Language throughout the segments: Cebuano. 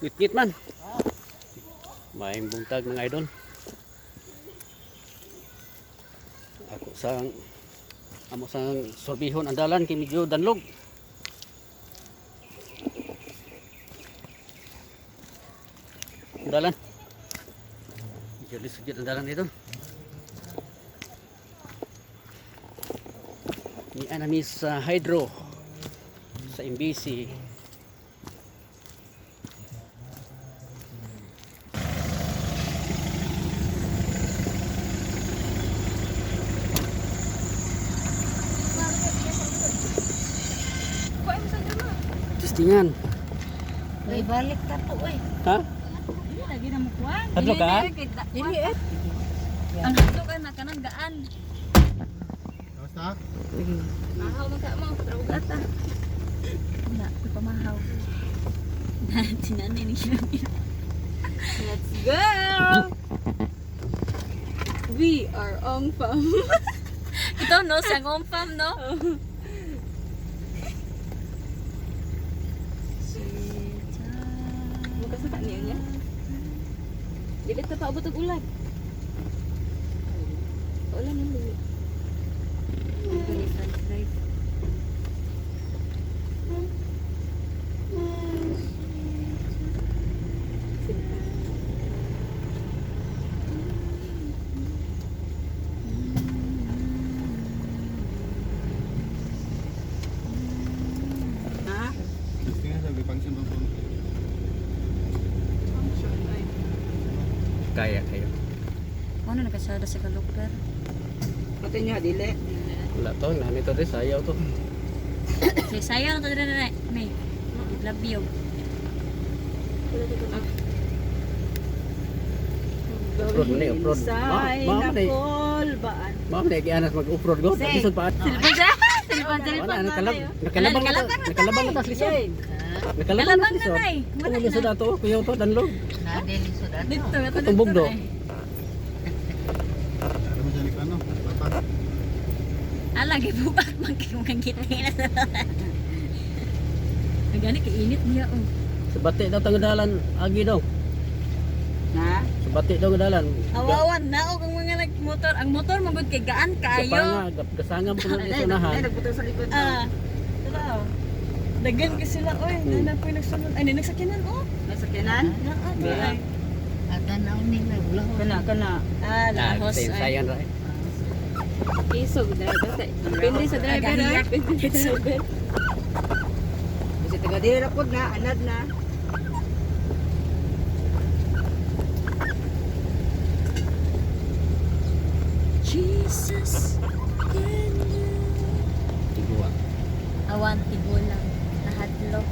Ngit-ngit man. Maayong buntag, mga idol. Ako sang amo sang sorbihon ang dalan kay medyo danlog. Ang dalan. Medyo lisod yun ang dalan dito. Ni anami sa hydro sa MBC. Testingan. Ay, balik ta po eh. Ha? Lagi na mo kuan. Hadlo ka? Dili eh. Ang hadlok ay makanang gaan. Basta? Mahaw man ka mo, pero ugata. Wala, ko pamahaw. Tinanay ni siya. Let's go! We are Ong Fam. Ito no, sa fam no. Bukas na niyo niya. Dili ta paabot og ulan. Ulan ang dili. Ha? Testingan sabi function ba po? Kaya kayo. Ano nakasada sa kalukper? Pati niya, dili. Wala to, nani to des, ayaw to. Say sayo na to dire na. May. Love you. Upload mo na, upload. Say, Ma, ma, nakol, baan. Ma'am, na gianas mag-upload go. Lisod pa. Silpon sa silpon Wala nakalabang na to. Nakalabang na tas lisod. Nakalabang na Kalabang na lisod. tay. Ano lisod ato? Kuyaw to danlog. Dito, ito Atong bugdo. Ano mo siya ni ano? Bata. Ala gibubat man kay mga ngiti na sa. Ang gani kay init niya oh. Sa bati daw tangdalan agi daw. Na? Sa bati daw dalan. Awawan na og ang mga nagmotor. Ang motor magud kay gaan Sa kaayo. panga, gasangam po na unahan. Ay, nagputol sa likod. Ah, Tara. Oh. Dagan kasi sila oy, na po yung nagsunod. Ay, nagsakyanan oh. Nasakyanan? Naa, naa. Kana, kana. ah, lahos. Sayang Ay. sayang ra. Eh. Isog na basta. Depende sa driver. Ah. Depende sa driver. Kasi taga dili ra pod na, anad na. Jesus. Can you? Tiguan. Awan tigulang nahadlok.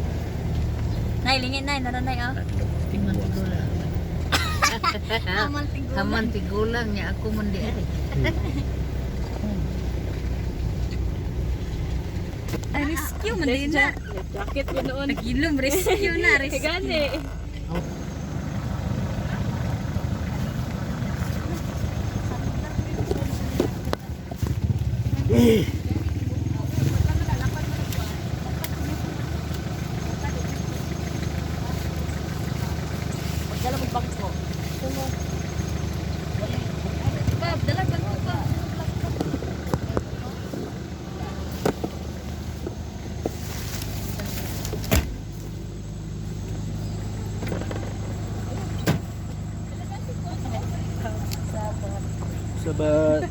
Nay, lingin nay, naranay oh. Tiguan. Aman tigulang. Haman tigulang niya ako man di ay. Ay, rescue man din na. Jacket ko noon. Nagilom, rescue na, Kay rescue. gani. Pagdala mo bangko. Bob, dala bangko pa. Sabat.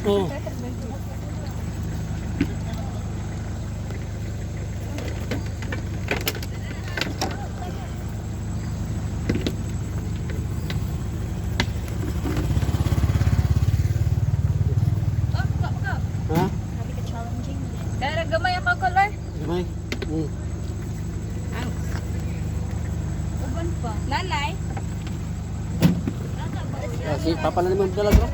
Oh. Oh, buka buka. Ha? Sabi ka challenging. Kaya gamay ang color. Gamay. Uban pa. Nanay. Ah, si Papa na naman dala bro.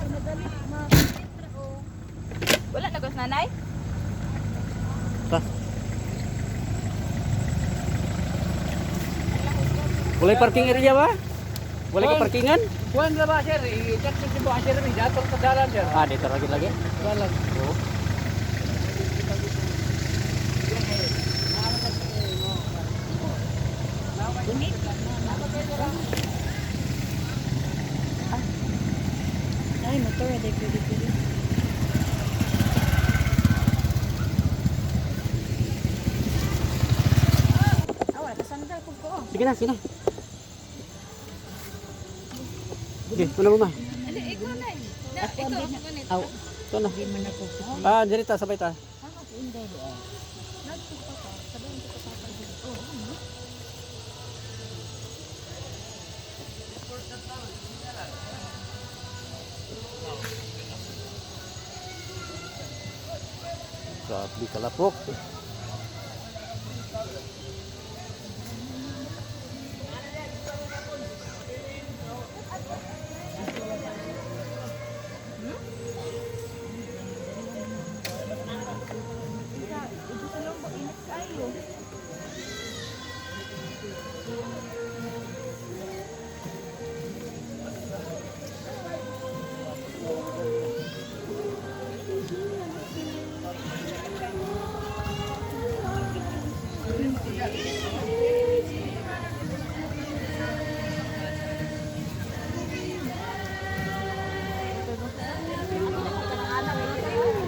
Wala na gos nanay. Ta. Walay parking area ba? Walay ka parkingan? Kuan ra ba, sir? I-check sa Cebu, sir, may dator sa dalan, sir. Ah, dito lagi lagi. Dalan. Oo. Motor, di pwede pwede. Ah, wala ka sandal pug ko. Oh. Sige na, sige na. Sige, una mo ma. Ano, ikaw na eh. Na, ikaw, ako ganit. Aw, ito na. Ah, diri ta, sabay ta. Grabe kalapok.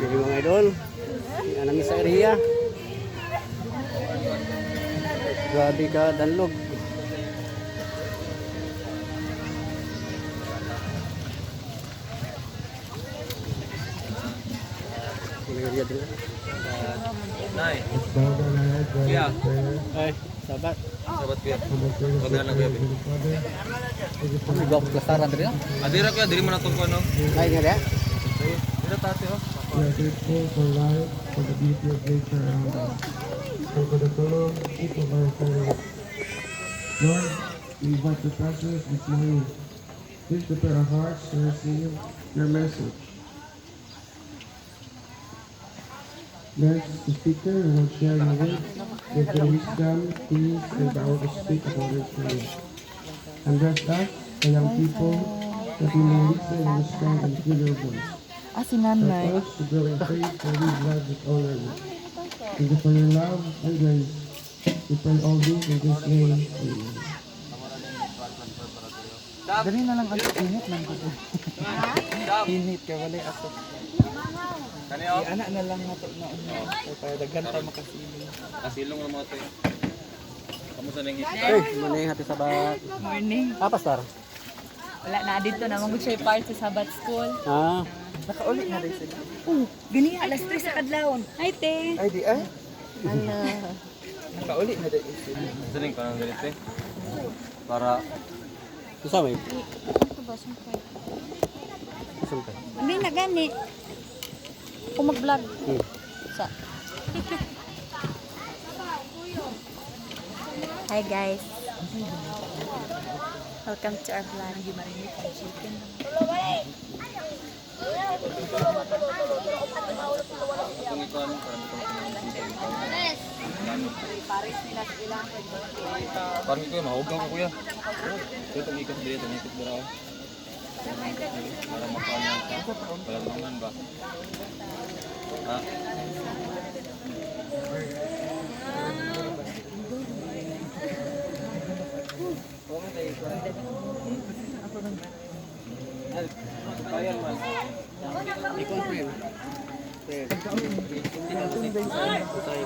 Dili mga idol. Anami sa area. Grabe ka danlog. Ang area din. Nay. Kuya. Ay, sabat. Sabat kuya. Wag na lang kuya. Ano ba plastaran diri? Adira kuya, diri man atong kuno. Ay nga dia. Dira tate oh. We are grateful for life, for the beauty of nature around us, and for the fellow people of our fellow. Lord, we invite your presence this morning. Please prepare our hearts to receive your message. Bless the speaker who will share your word. Give them wisdom, peace, and power to speak according to you. And bless us, the young people, that we may listen, understand, and hear your voice. Ah, si nanay. Help us to grow in faith and live life with honor. Thank you for your love and grace. We pray all this in His name. Amen. Dali na lang ang init man ko. Init kay walay ako. Kani oh. Anak na lang nato na ano. Kay para daghan pa makasilong. Kasilong ra mo ate. Kamusta ning Ay, morning, happy Sabat. Morning. Ah, pastor. Wala na dito na mangud siya part sa Sabbath school. Ah, Nakauli na rin sila. Oh, gani alas 3 sa kadlawon. Hi te. Ay di ay. Nakauli na rin sila. Sa ning kanang ganito eh. Para usa may. Ito ba, sumpay? Sumpay. Hindi na gani. Kung mag-vlog. Sa. Hi guys. Welcome to our vlog. kung ikaw ano para Parang ikaw mahugaw ka kuya. Ito itong ikot dito, itong ikot dito. Para makaano ka. Palangan ba? Ha?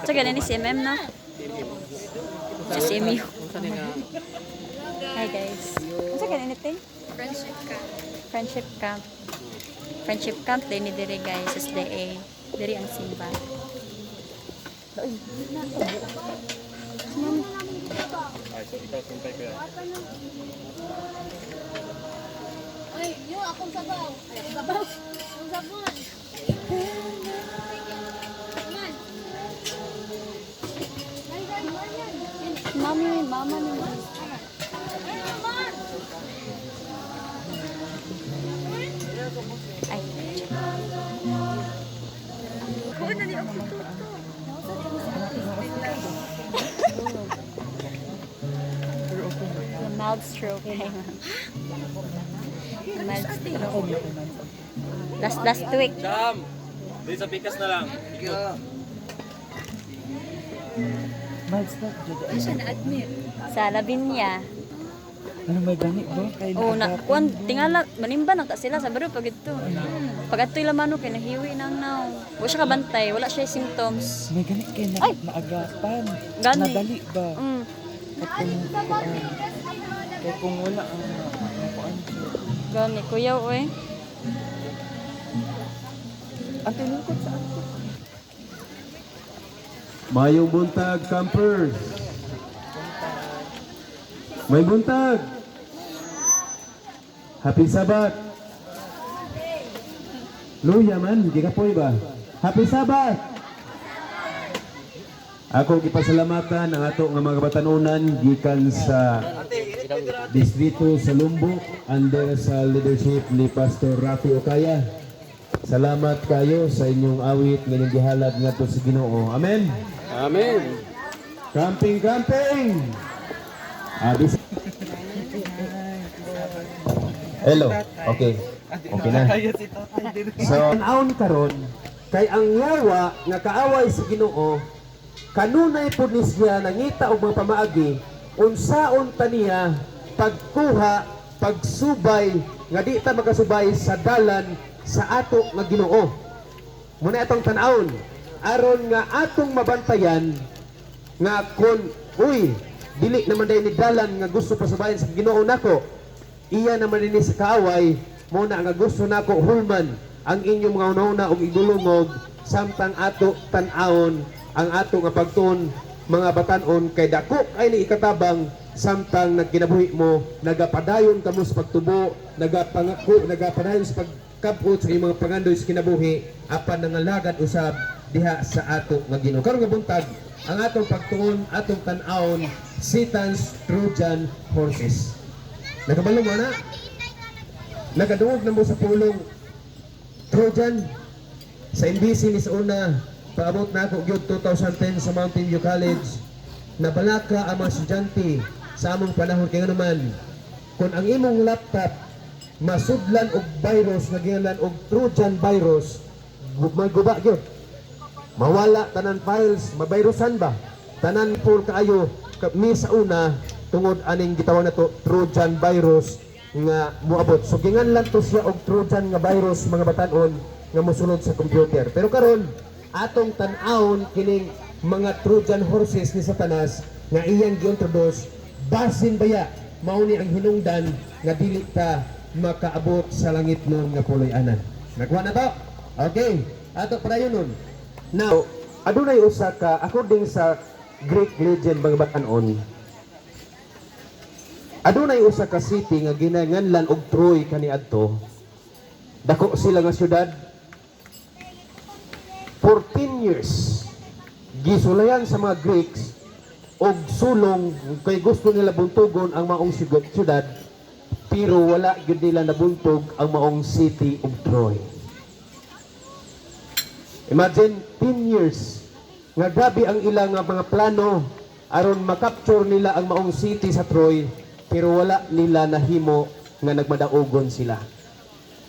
So, ganun ni si MM, no? Si MU. Hi guys. Ano sa ganun ito? Friendship camp. Friendship camp. Friendship camp din ni dire guys. Sa SDA. Diri ang simba. Ay, so ikaw sumpay kuya. Ay, yung akong sabaw. Ay, sabaw. Ang sabon. Mami, mama ni mama. Ay. The mild stroke. Mild stroke. Last last week. Jam! Dito sa pikas na lang. Mild stop jud. Ay siya na-admit. Sa Lavinia. Ano may gani ba? Kay Oh, na kuan tingala manimba na ta sila sa baro pag ito. Pag atoy lamano kay nahiwi nang naw. Wala siya kabantay, wala siya symptoms. May gani kay na, Ay! naagapan. Gani. Nadali ba? At kung, kay kung wala ang kuan siya. Gani kuya oy. Ang tinungkot sa ato. Mayong buntag, campers. May buntag. Happy Sabbath. Luya man, gikapoy ba? Happy Sabbath. Ako gipasalamatan ang ato nga mga batanunan gikan sa distrito sa Lumbok under sa leadership ni Pastor Rafi Okaya. Salamat kayo sa inyong awit nga inyong gihalad ngadto sa Ginoo. Amen. Amen. Camping, camping! Abis. Hello. Okay. Okay na. So, aon karon kay ang yawa nga kaaway sa Ginoo kanunay pud ni siya nangita og mga pamaagi unsaon ta niya pagkuha, pagsubay nga di ta makasubay sa dalan sa ato nga Ginoo. Muna atong tan-awon aron nga atong mabantayan nga kon uy, dili naman day ni dalan nga gusto pasubayan sa Ginoo nako, iya naman dinhi sa kaaway mo na nga gusto nako hulman ang inyong mga una og igulungog samtang ato tan-awon ang ato nga pagtuon, mga batan-on, kay dako kay ni ikatabang samtang nagkinabuhi mo, nagapadayon kamo sa pagtubo, nagapangako, nagapadayon sa pagkabot sa imong mga pangandoy sa kinabuhi, apan nangalagad usab diha sa ato nga Ginoo. Karon nga buntag, ang atong pagtuon, atong tan-awon, Satan's Trojan horses. Nakabalo mo na? Nakadungog na mo sa pulong Trojan sa NBC ni sa una, paabot na ako gyud 2010 sa Mountain View College. Nabalaka ang mga estudyante sa among panahon kay naman kung ang imong laptop masudlan og virus nga gilan og Trojan virus, maguba gyud, mawala tanan files, mabayrusan ba tanan full kaayo mi sa una tungod aning gitawag na to Trojan virus nga moabot. So ginganlan to siya og Trojan nga virus, mga batan-on, nga mosulod sa computer. Pero karon atong tan-awon kining mga Trojan horses ni Satanas nga iyang gi-introduce, basin baya mao ni ang hinungdan nga dili ta makaabot sa langit nun nga puloy-anan. Nakuha na to? Okay, ato padayon nun. Now, adunay usa ka, according sa Greek legend, mga batan-on, adunay usa ka city nga ginanganlan og Troy kaniadto. Dako sila nga syudad. 14 years gisulayan sa mga Greeks og sulong kay gusto nila buntugon ang maong syudad, pero wala gyud nila nabuntog ang maong city of Troy. Imagine, 10 years nga grabe ang ilang nga mga plano aron makapture nila ang maong city sa Troy, pero wala nila nahimo nga nagmadaugon sila.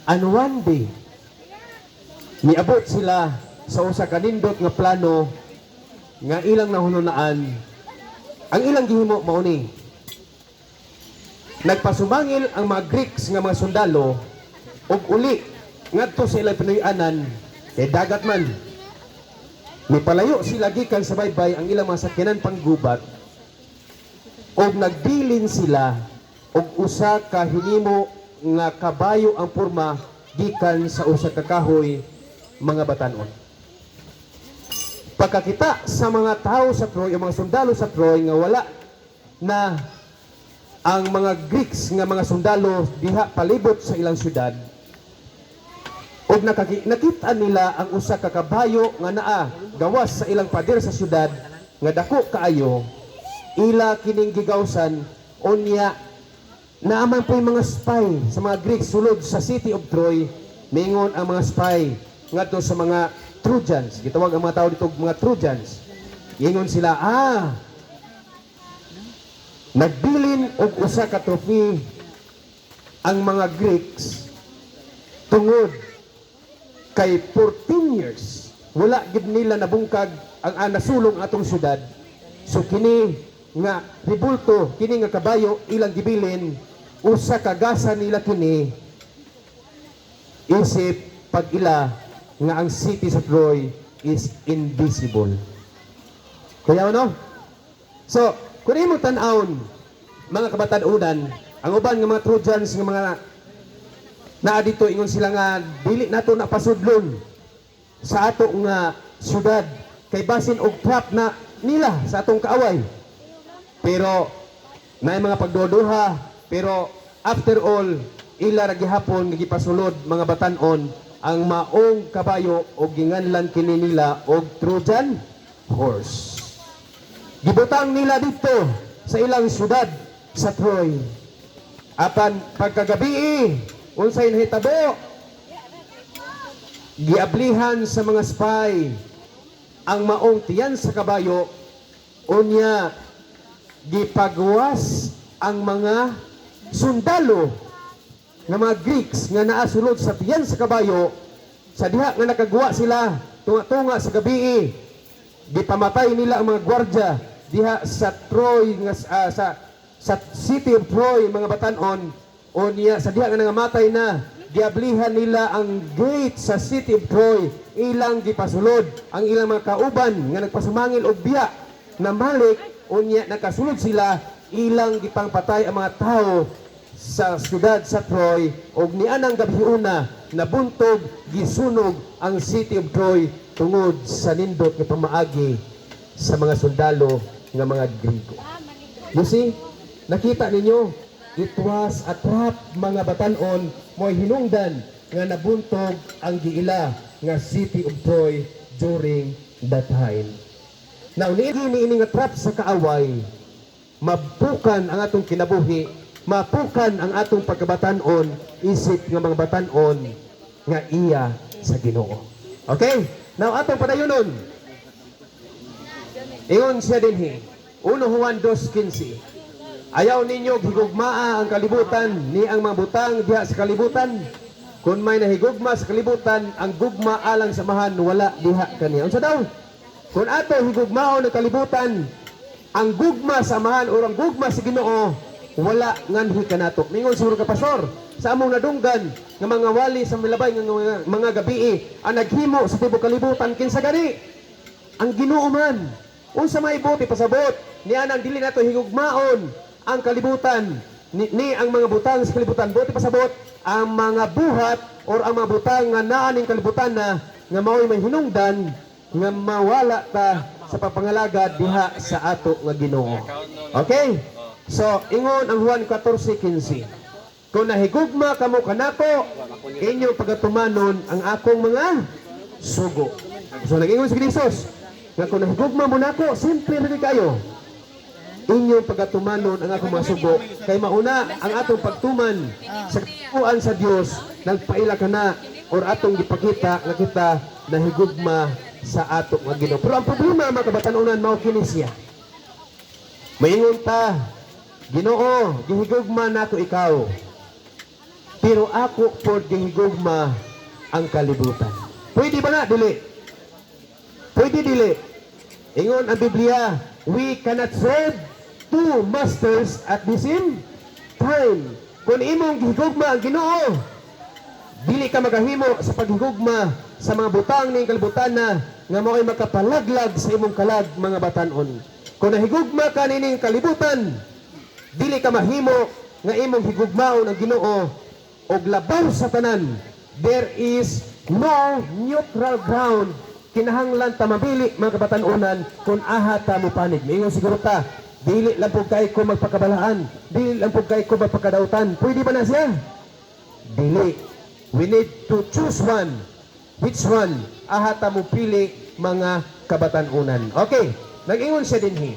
And one day, niabot sila sa usa ka nindot nga plano nga ilang nahununaan. Ang ilang gihimo mao ni: nagpasumangil ang mga Greeks nga mga sundalo ug uli ngadto sa ilang pinuy-anan kay dagat man. Mipalayo sila gikan sa baybay ang ilang mga sakyanan panggubat og nagbilin sila og usa ka hinimo nga kabayo ang porma gikan sa usa ka kahoy, mga batan-on. Pagkakita sa mga tao sa Troy, ang mga sundalo sa Troy nga wala na ang mga Greeks nga mga sundalo diha palibot sa ilang syudad, ug nakita nila ang usa ka kabayo nga naa gawas sa ilang pader sa syudad nga dako kaayo, ila kining gigawsan. Unya naaman po yung mga spy sa mga Greeks sulod sa city of Troy. Mingon ang mga spy ngadto sa mga Trojans, gitawag ang mga tao dito og mga Trojans. Ingon sila, "Nagbilin og usa ka trophy ang mga Greeks tungod kay 14 years wala gid nila nabungkag ang nasulong atong syudad. So kini nga ribulto kini nga kabayo ilang gibilin, usa ka gasa nila kini isip pag-ila nga ang city sa Troy is invisible. Kuya, ano? So, kung imong tan-awon, mga kabatan-unan, ang uban nga mga Trojans nga mga naa dito, ingon sila nga dili nato na pasudlon sa ato nga syudad kay basin og trap na nila sa atong kaaway. Pero naay mga pagduduha, pero after all, ila ra gihapon nga gipasulod, mga batan-on, ang maong kabayo og ginganlan kini nila og Trojan horse. Gibutang nila dito sa ilang syudad sa Troy. Apan pagkagabi, unsay nahitabo? Giablihan sa mga spy ang maong tiyan sa kabayo, unya gipagwas ang mga sundalo nga mga Greeks nga naa sulod sa tiyan sa kabayo. Sa diha nga nakaguwa sila tunga-tunga sa gabi, gipamatay nila ang mga gwardya diha sa Troy nga sa city of Troy, mga batanon. Unya sa diha nga nangamatay na, giablihan nila ang gate sa city of Troy, ilang gipasulod ang ilang mga kauban nga nagpasumangil og biya na malik. Unya nakasulod sila, ilang gipangpatay ang mga tao sa siyudad sa Troy, og nianang gabiuna nabuntog, gisunog ang city of Troy tungod sa nindot nga pamaagi sa mga sundalo nga mga Grigo. You see? Nakita ninyo, it was a trap, mga batanon, mo'y hinungdan nga nabuntog ang giila nga city of Troy during that time. Now, niini ini nga trap sa kaaway, mapukan ang atong kinabuhi, mapukan ang atong pagkabatanon, isip nga mga batanon nga iya sa Ginoo. Okay? Now, atong padayonon. Ingon siya dinhi, 1 Juan 2:15. Ayaw ninyo higugmaa ang kalibutan ni ang mga butang diha sa kalibutan. Kung may nahigugma sa kalibutan, ang gugma alang sa Amahan wala diha kaniya. Unsa daw? Kung ato higugmaon ang kalibutan, ang gugma sa Amahan o ang gugma sa Ginoo wala nganhi kanato. Mingon siguro ka, "Pastor, sa among nadunggan nga mga wali sa milabay nga mga gabii ang naghimo sa tibok kalibutan, kinsa gani?" Ang Ginoo man. Unsa may buti pasabot niya nang dili nato higugmaon ang kalibutan ni ang mga butang sa kalibutan? Buti pasabot ang mga buhat or ang mga butang nga naa ning kalibutan na nga mao'y may hinungdan nga mawala ta sa papangalagad diha sa ato nga Ginoo. Okay? So, ingon ang Juan 14:15. Kung nahigugma kamo kanako, inyong pagatumanon ang akong mga sugo. So, nag-ingon si Jesus nga kung nahigugma mo nako, simple rin kayo. Inyong pagatumanon ang akong mga sugo. Kay mauna ang atong pagtuman sa katuan sa Dios, nagpaila ka na or atong gipakita nga kita nahigugma sa ato nga Ginoo. Pero ang problema, mga kabatanunan, mao kini siya. Maingon ta, "Ginoo, gihigugma nako ikaw. Pero ako pod gihigugma ang kalibutan." Pwede ba na? Dili. Pwede dili? Ingon ang Biblia, we cannot serve two masters at the same time. Kung imong gihigugma ang Ginoo, dili ka magahimo sa paghigugma sa mga butang ning kalibutan na nga mao'y makapalaglag sa imong kalag, mga batanon. Kung nahigugma ka nining kalibutan, dili ka mahimo nga imong higugmaon ang Ginoo. Og labaw sa tanan, there is no neutral ground. Kinahanglan ta mabili, mga kabatanunan, kung aha ta mo panig. Mingon siguro ta, "Dili lang pud kay ko magpakabalaan, dili lang pud kay ko magpakadautan." Pwede ba na siya? Dili. We need to choose one. Which one? Aha ta mo pili, mga kabatanunan? Okay, nag-ingon siya dinhi.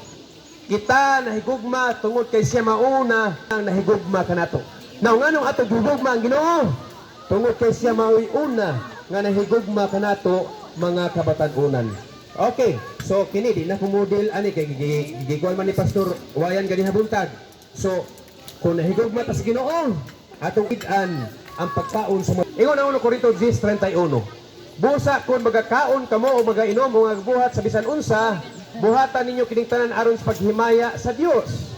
Kita nahigugma tungod kay siya mauna ang nahigugma kanato. Now, nganong atong gihigugma ang Ginoo? Tungod kay siya mao'y una nga nahigugma kanato, mga kabatanunan. Okay, so kini di na ko model ani kay gigiguan man ni Pastor Wayan ganiha buntag. So, kung nahigugma ta sa Ginoo, atong id-an ang pagkaon sa mga. Ingon ang 1 Corinto 10:31. Busa kung magakaon kamo o magainom o magbuhat sa bisan unsa, Buhatan ninyo kining tanan aron sa paghimaya sa Dios.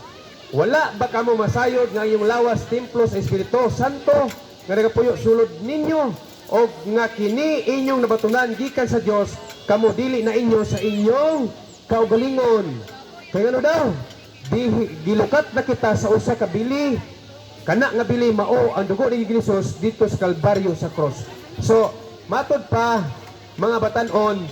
Wala ba kamo masayod nga ang inyong lawas templo sa Espiritu Santo nga nagapuyo sulod ninyo og nga kini inyong nabatunan gikan sa Dios, kamo dili na inyo sa inyong kaugalingon? Kay ano daw? Di, gilukat na kita sa usa ka bili. Kana nga bili mao ang dugo ni Jesus dito sa Kalbaryo sa cross. So, matod pa, mga batanon,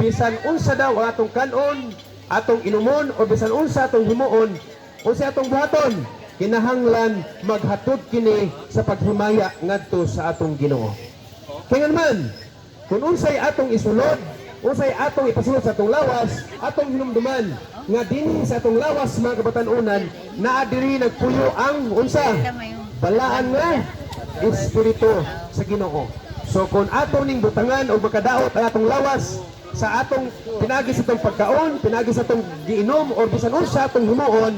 bisan unsa daw ang atong kanon, atong inumon o bisan unsa atong himuon, unsa atong buhaton, kinahanglan maghatod kini sa paghimaya ngadto sa atong Ginoo. Kaya man, kung unsay atong isulod, unsay atong ipasulod sa atong lawas, atong hinumduman nga dinhi sa atong lawas, mga kabatanunan, naa diri nagpuyo ang unsa? Balaan nga espiritu sa Ginoo. So kung ato ning butangan o makadaot ang atong lawas sa atong pinagi sa atong pagkaon, pinagi sa atong giinom o bisan unsa atong himuon,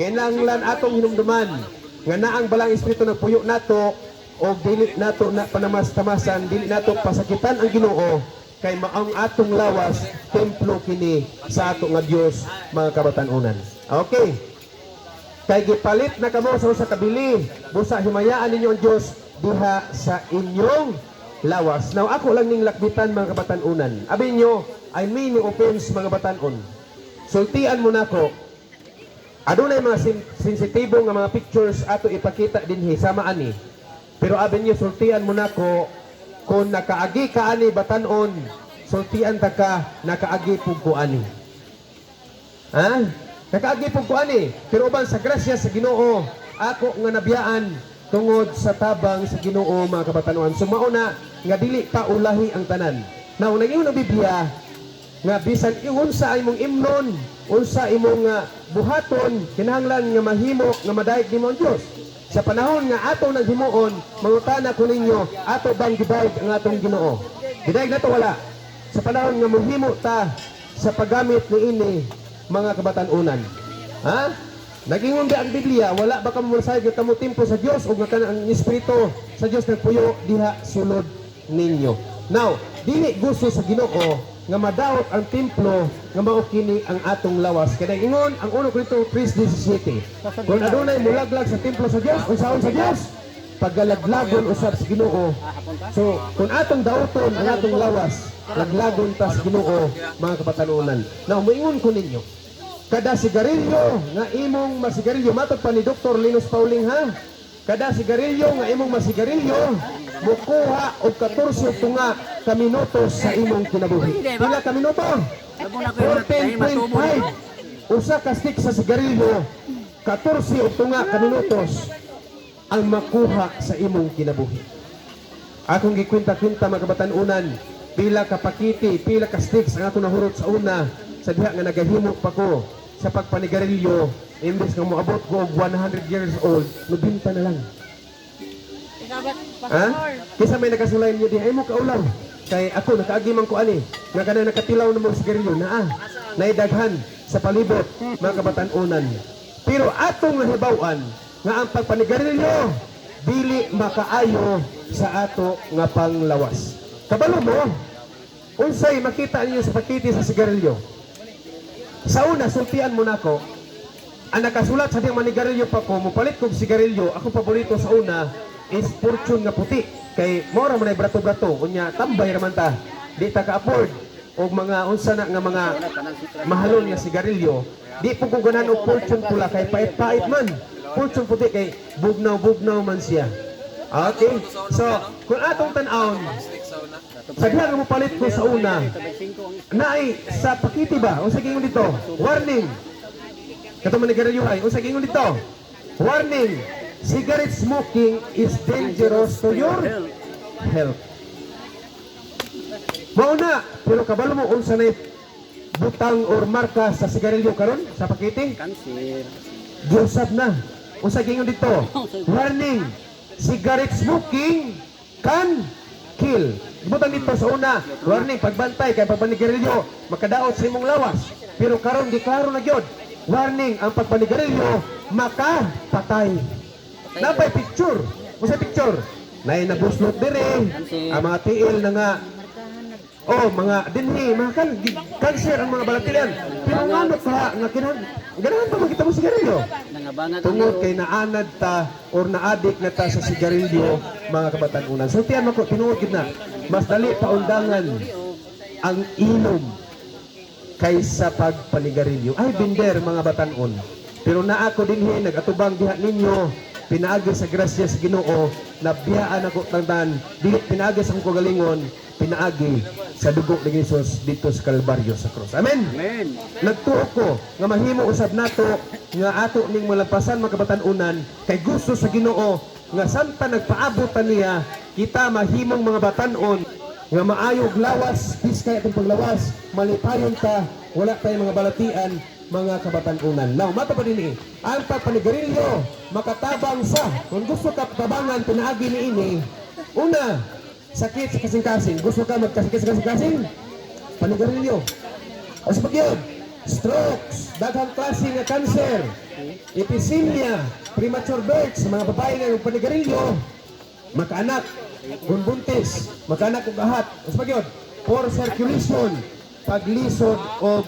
kinahanglan atong hinumduman nga naang balang espiritu nagpuyo nato o dili nato na panamas-tamasan, dili nato pasakitan ang Ginoo kay maong atong lawas templo kini sa ato nga Dios, mga kabatanunan. Okay. Kay gipalit na kamo sa usa ka bili, busa himayaan ninyo ang Dios diha sa inyong lawas. Now ako lang ning lakbitan, mga kabatanunan. Abi nyo, I mean no offense, mga batanon. Sultian mo nako. Adunay mga sensitibo nga mga pictures ato ipakita dinhi sama ani. Pero abi niyo, sultian mo nako kung nakaagi ka ani, batanon, sultian ta ka, nakaagi pug ko ani. Ha? Nakaagi pug ko ani, pero uban sa grasya sa Ginoo, ako nga nabiyaan tungod sa tabang sa Ginoo, mga kabatanuan. So mao na nga dili pa ulahi ang tanan. Now, nag-ingon ang Biblia nga bisan unsa imong imnon, unsa imong buhaton, kinahanglan nga mahimo nga madayeg nimo ang Dios. Sa panahon nga ato nang himuon, mangutana ko ninyo, ato bang gidayeg ang atong Ginoo? Gidayeg nato wala? Sa panahon nga mohimo ta sa paggamit niini, mga kabatanunan. Ha? Nagingon di ang Biblia, wala ba kamo masayod nga kamo templo sa Dios ug nga kana ang espiritu sa Dios nagpuyo diha sulod ninyo? Now, dili gusto sa Ginoo nga madaot ang templo nga mao kini ang atong lawas. Kaya ingon ang 1 Corinto 3:17. Kung adunay mulaglag sa templo sa Dios, unsaon sa Dios? Paggalaglagon usab sa Ginoo. So, kung atong dauton ang atong lawas, laglagon ta sa Ginoo, mga kabatanunan. Now, moingon ko ninyo, kada sigarilyo nga imong masigarilyo, matod pa ni Dr. Linus Pauling ha, kada sigarilyo nga imong masigarilyo, mukuha og 14 tunga ka minuto sa imong kinabuhi. Pila ka minuto? 14.5. Usa ka stick sa sigarilyo, 14 og tunga ka minutos ang makuha sa imong kinabuhi. Akong gikwenta-kwenta, mga kabatanunan, pila ka pakiti, pila ka sticks ang akong nahurot sa una, sa diha nga nagahimo pa ko sa pagpanigarilyo, imbes nga moabot ko og 100 years old, 90 na lang. Ha? Kisa may nakasulay niyo diha, ay mo kaulaw. Kay ako nakaagi man ko ani, nga kanang nakatilaw na mo sigarilyo naa. Naidaghan sa palibot, mga kabatanunan. Pero atong nahibaw-an nga ang pagpanigarilyo dili makaayo sa ato nga panglawas. Kabalo mo, unsay makita ninyo sa pakiti sa sigarilyo? Sa una, sultian mo nako, ang nakasulat sa diyang manigarilyo pa ko, mupalit kog sigarilyo, akong paborito sa una is Fortune nga puti. Kay mora man ay brato-brato, unya tambay raman ta. Di ta ka-afford og mga unsa na nga mga mahalon nga sigarilyo. Di po ko ganahan og Fortune pula kay pait-pait man. Fortune puti kay bugnaw-bugnaw man siya. Okay? So, kung atong tan-awon, sa diha nga mopalit ko sa una, naay sa pakiti ba? Unsa giingon dito? Warning. Kato manigarilyo ay, unsa giingon dito? Warning. Cigarette smoking is dangerous to your health. Mao na, pero kabalo mo unsa na butang or marka sa sigarilyo karon sa pakiti? Cancer. Giusab na. Unsa giingon dito? Warning. Cigarette smoking can kill. Butang dito sa una, warning, pagbantay kay pagpanigarilyo makadaot sa imong lawas. Pero karon giklaro na gyud. Warning, ang pagpanigarilyo makapatay. Napay picture. Unsa picture? Nay nabuslot dire ang mga tiil na nga Oh, mga dinhi, mga cancer ang mga balatian. Pero ngano pa nga ganahan pa makita mo sigarilyo? Nangabangan Tungod kay naanad ta or naadik na ta sa sigarilyo, mga kabatanunan. So tiyan mo ko, tinuod gid na, mas dali paundangan ang inom kaysa pagpanigarilyo. Ay, binder mga batanon. Pero naa ko dinhi nagatubang diha ninyo, pinaagi sa grasya sa Ginoo, nabiyaan ako tanan, dili pinaagi sa akong kagalingon, pinaagi sa dugo ni Jesus dito sa Kalbaryo sa krus. Amen. Amen. Nagtuo ko nga mahimo usab nato nga ato ning malampasan, mga kabatan-unan, kay gusto sa Ginoo nga samtang nagpaabot ta niya, kita mahimong mga batan-on nga maayog lawas, piskay atong paglawas, malipayon ta, wala tay mga balatian, mga kabatan-unan. Now, mata pa din eh, ang pagpanigarilyo makatabang sa, kung gusto ka tabangan pinaagi ni ini, una, sakit sa kasing-kasing. Gusto ka magkasakit sa kasing-kasing? Panigarilyo. O sa pagyod, strokes, daghang klase nga cancer, episemia, premature births, sa mga babae nga yung panigarilyo, makaanak, kung buntis, makaanak og ahat. O sa pagyod, poor circulation, paglisod og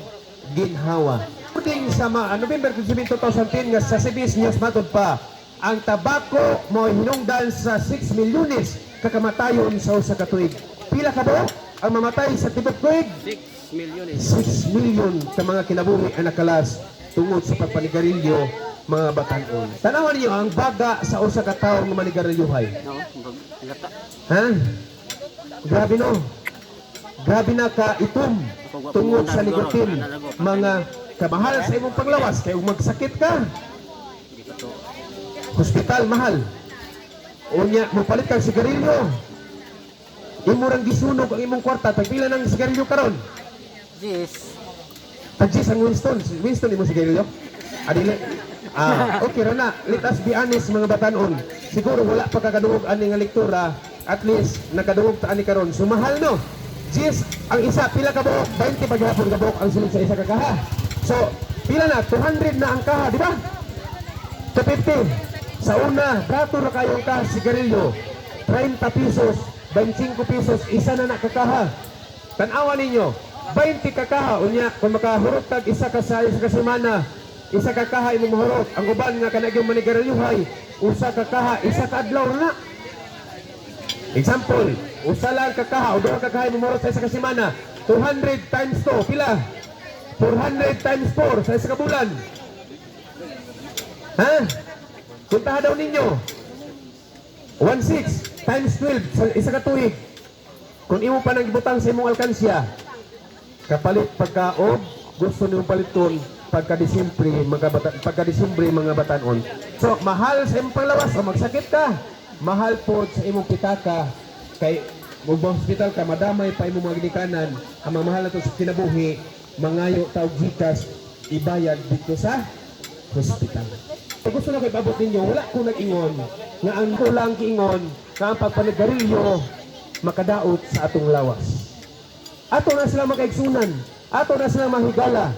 ginhawa. According sa November 27, 2010 nga sa CBS News matod pa, ang tabako mo hinungdan sa 6 milyones kakamatayon sa usa ka tuig. Pila ka buok ang mamatay sa tibok tuig? 6 milyones. 6 million ka mga kinabuhi ang nakalas tungod sa pagpanigarilyo, mga batanon. Tanawan niyo ang baga sa usa ka tawo nga manigarilyohay. No, lata. Ha? Grabe no. Grabe na ka itom tungod sa nikotin. Mga kamahal sa imong panglawas kay ug magsakit ka. Hindi pa to. Hospital mahal. Unya mopalit kang sigarilyo. Imo rang gisunog ang imong kwarta. Tagpila ng sigarilyo karon? Yes. Tagsis ang Winston. Winston imo sigarilyo? Adili. Ah, okay ra na. Let us be honest, mga batanon. Siguro wala pa kakadungog ani nga lektura. At least nakadungog ta ani karon. So mahal no. Jis ang isa, pila ka buok? 20 paghapon ka buok ang silid sa isa ka kaha. So pila na? 200 na ang kaha, di ba? 250. Sa una, brato ra kayong kaha sigarilyo. 30 pesos, 25 pesos, isa na nakakaha. Tanawa ninyo, 20 kakaha, unya, kung makahurot kag isa ka sa isa ka semana, isa ka kaha imong mahurot. Ang uban nga kanaging manigarilyohay, usa ka kaha, isa ka adlaw na. Example, usa lang ka kaha o duha ka kaha imong mahurot sa isa ka semana, 200 times 2, pila? 400 times 4 sa isa ka bulan. Ha? Kuntaha daw ninyo. 1.6 times 12 sa isa ka tuig. Kung imo pa nang gibutang sa imong alkansya, kapalit pagka og gusto nimong paliton pagka Disyembre mga bata, pagka Disyembre mga batanon. So mahal sa imong panglawas o magsakit ka, mahal pod sa imong pitaka kay mo hospital ka, madamay pa imong mga ginikanan, ang mga mahal nato sa kinabuhi, mangayo ta og GCash ibayad dito sa hospital. Gusto na ko ipabot ninyo, wala ko nag-ingon nga ang kulang kiingon nga ang pagpanigarilyo makadaot sa atong lawas. Ato na sila makaigsunan, ato na sila mahigala,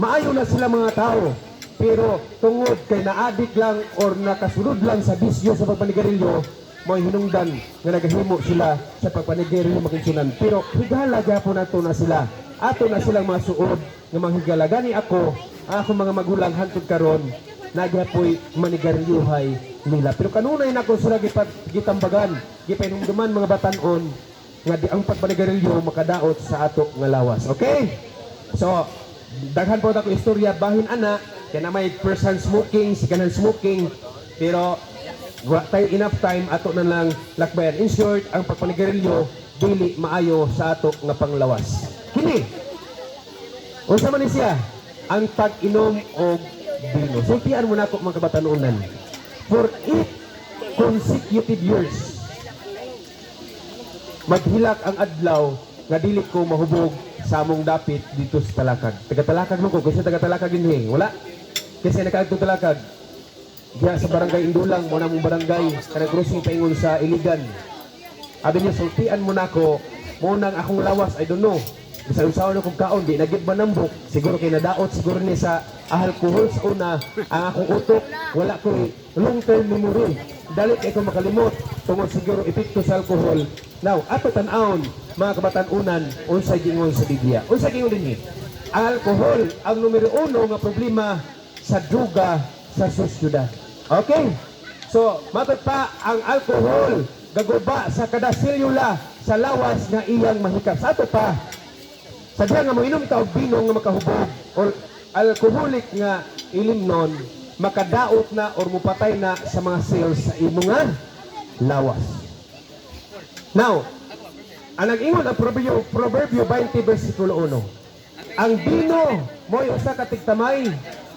maayo na sila mga tao. Pero tungod kay naadik lang or nakasunod lang sa bisyo sa pagpanigarilyo, mo'y hinungdan nga nagahimo sila sa pagpanigarilyo makaigsunan. Pero higala gyapon nato na sila. Ato na silang masuod nga manghigala. Gani ako, ang akong mga magulang hantod karon, nagyapoy manigarilyohay nila. Pero kanunay nako sila gitambagan, gipahinumduman, mga batanon, nga di ang pagpanigarilyo makadaot sa ato nga lawas. Okay? So, daghan po ako istorya bahin ana, kaya na may first hand smoking, second hand smoking, pero wa tayo enough time, ato na lang lakbayan. In short, ang pagpanigarilyo dili maayo sa ato nga panglawas. Kini unsa man ni siya? Ang pag-inom og bino. Sultian mo nako, mga kabatanunan. For 8 consecutive years, maghilak ang adlaw nga dili ko mahubog sa among dapit dito sa Talakag. Taga Talakag mo ko, kasi taga Talakag dinhi, wala. Kasi nakaadto Talakag. Diya sa barangay Indulang, mo na mong barangay, kanang crossing paingon sa Iligan. Abi niya, sultian mo nako, mo nang akong lawas, I don't know. Bisan unsaon akong kaon, di nagyud manambok. Siguro kay nadaot siguro ni sa alcohol sa una, ang akong utok, wala ko long term memory. Dali kay ko makalimot tungod siguro epekto sa alcohol. Now, ato tan-awon mga kabatan-unan, unsay gingon sa Biblia. Unsay gingon dinhi? Ang alkohol ang numero uno nga problema sa druga sa sosyudad. Okay? So, matod pa ang alkohol gaguba sa kada selula sa lawas nga iyang mahikap. Sa ato pa, sa diha nga moinom ka og bino nga makahubog or alcoholic nga ilimnon, makadaot na or mupatay na sa mga cells sa imo nga lawas. Now, ang nag-ingon ang Proverbio 20 versikulo 1. Ang bino mo'y usa ka tigtamay,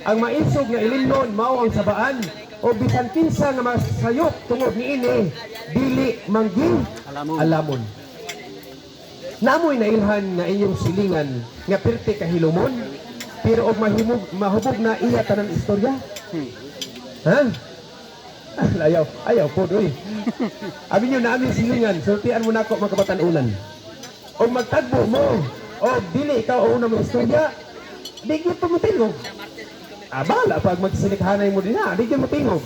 ang maisog nga ilimnon mao ang sabaan, o bisan kinsa nga masayop tungod niini dili manggi Alamon. alamon. Namoy nailhan nga inyong silingan nga pirti kahilumon, pero og mahimog mahubog na iya tanan istorya. Ha? Ayaw, ayaw po, uy. Abi nyo na aming silingan, sultian mo nako mga kabatan-unan. Og magtagbo mo, o dili ikaw ang una mo istorya, di gyud pa mo tingog. Ah, bahala pag magsilikhanay mo din ha, di gyud mo tingog.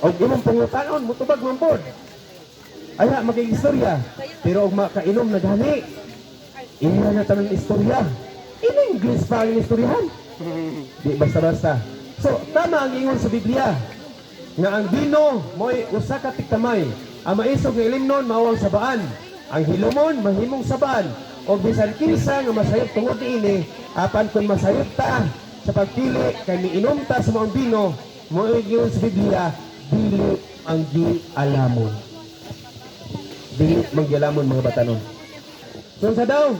Og imong pangutanon, mutubag man pod. Ay ha, magig-istorya. Pero og makainom na gani, iya na tanan istorya. In English pa ang istoryahan. Di basta-basta. So, tama ang ingon sa Biblia nga ang bino mo'y usa ka tigtamay. Ang maisog nga ilimnon mao ang sabaan. Ang hilumon mahimong sabaan. O bisan kinsa nga masayop tungod niini, apan kung masayop ta sa pagpili kay miinom ta sa maong bino, mo'y giingon sa Biblia, dili ang gialamon. Dili manggialamon, mga batanon. So sa daw,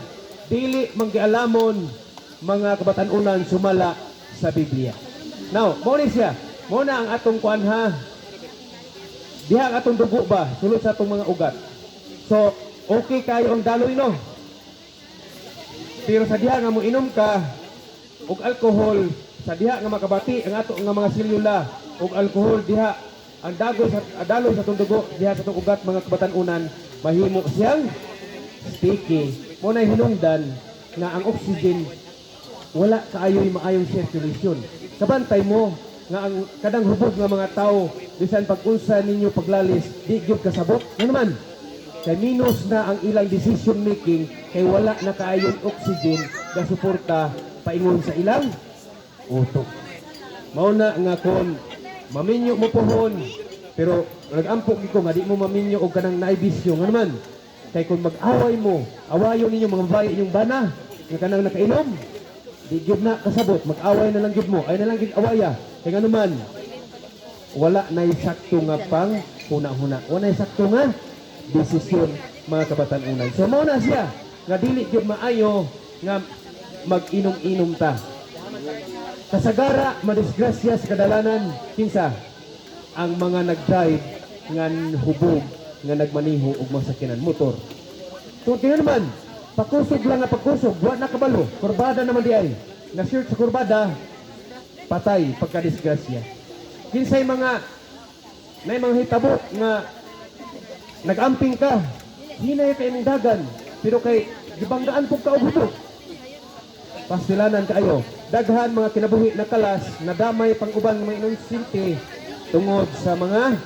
dili manggialamon, mga kabatanunan, sumala sa Biblia. Now, mo ni siya. Mo na ang atong kuan ha. Diha ang atong dugo ba, sulod sa atong mga ugat. So, okay kayo ang daloy, no. Pero sa diha nga moinom ka og alkohol, sa diha nga makabati ang ato nga mga selula og alkohol diha ang dago sa daloy sa atong dugo diha sa atong ugat, mga kabatanunan, mahimo siyang sticky. Mo na hinungdan nga ang oxygen wala kaayoy maayong circulation. Kabantay mo nga ang kadang hubog nga mga tao, bisan pag-unsa ninyo paglalis, di gyud kasabot. Nga naman, kay minus na ang ilang decision making kay wala na kaayong oxygen nga suporta paingon sa ilang utok. Mao na nga kon maminyo mo pohon, pero nagampo gyud ko nga di mo maminyo og kanang naay bisyo. Nga naman, kay kung mag-away mo, awayon ninyo mga babae inyong bana nga kanang nakainom, di gyud na kasabot, mag-away na lang gyud mo, ay na lang gyud awaya. Kay nga naman, wala na sakto nga pang huna-huna. Wala na sakto nga desisyon, mga kabatan-unan. So mao na siya nga dili gyud maayo nga mag-inom-inom ta. Kasagara madisgrasya sa kadalanan kinsa? Ang mga nag-drive nga hubog nga nagmaniho og mga sakyanan motor. So tingnan naman, pakusog lang nga pakusog, wa na kabalo, kurbada naman di ay. Na shirt sa kurbada, patay pagkadisgrasya. Kinsay mga nay mga hitabo nga nag-amping ka, hinay kay imong dagan, pero kay gibanggaan pug ka og hubog. Pastilanan kaayo. Daghan mga kinabuhi na kalas, nadamay pang uban mga inosente tungod sa mga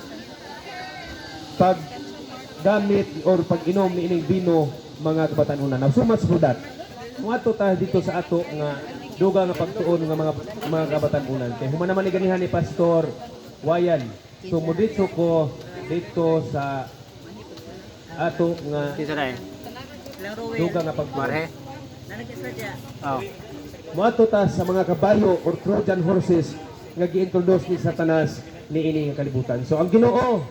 paggamit or pag-inom ni ining bino, mga kabatan-unan. Now, so much for that. Kung ato ta dito sa ato nga duga nga pagtuon nga mga kabatan-unan. Kay human naman ni ganihan ni Pastor Wayan. So moditso ko dito sa ato nga Kinsa na eh? duga nga pagtuon. Marhe? Oh. Moadto ta sa mga kabayo or Trojan horses nga gi-introduce ni Satanas niini nga kalibutan. So ang Ginoo,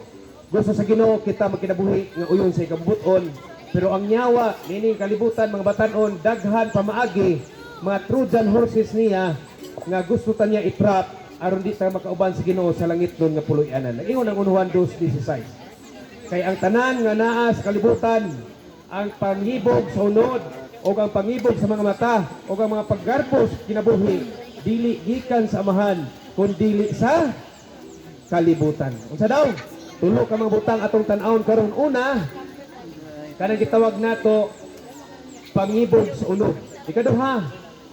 gusto sa Ginoo kita magkinabuhi nga uyon sa ikabubuton, pero ang nyawa niini nga kalibutan, mga batanon, daghan pamaagi mga Trojan horses niya nga gusto ta niya itrap aron di ta makauban sa Ginoo sa langit nun nga puloy-anan. Ingon ang 1 Juan 2:16. Kay ang tanan nga naa sa kalibutan, ang pangibog sa unod o ang pangibog sa mga mata o ang mga paggarpos kinabuhi, dili gikan sa Amahan kun dili sa kalibutan. Unsa daw? Tulo ka mga butang atong tan-awon karon. Una, kanang gitawag nato pangibog sa unod. Ikaduha,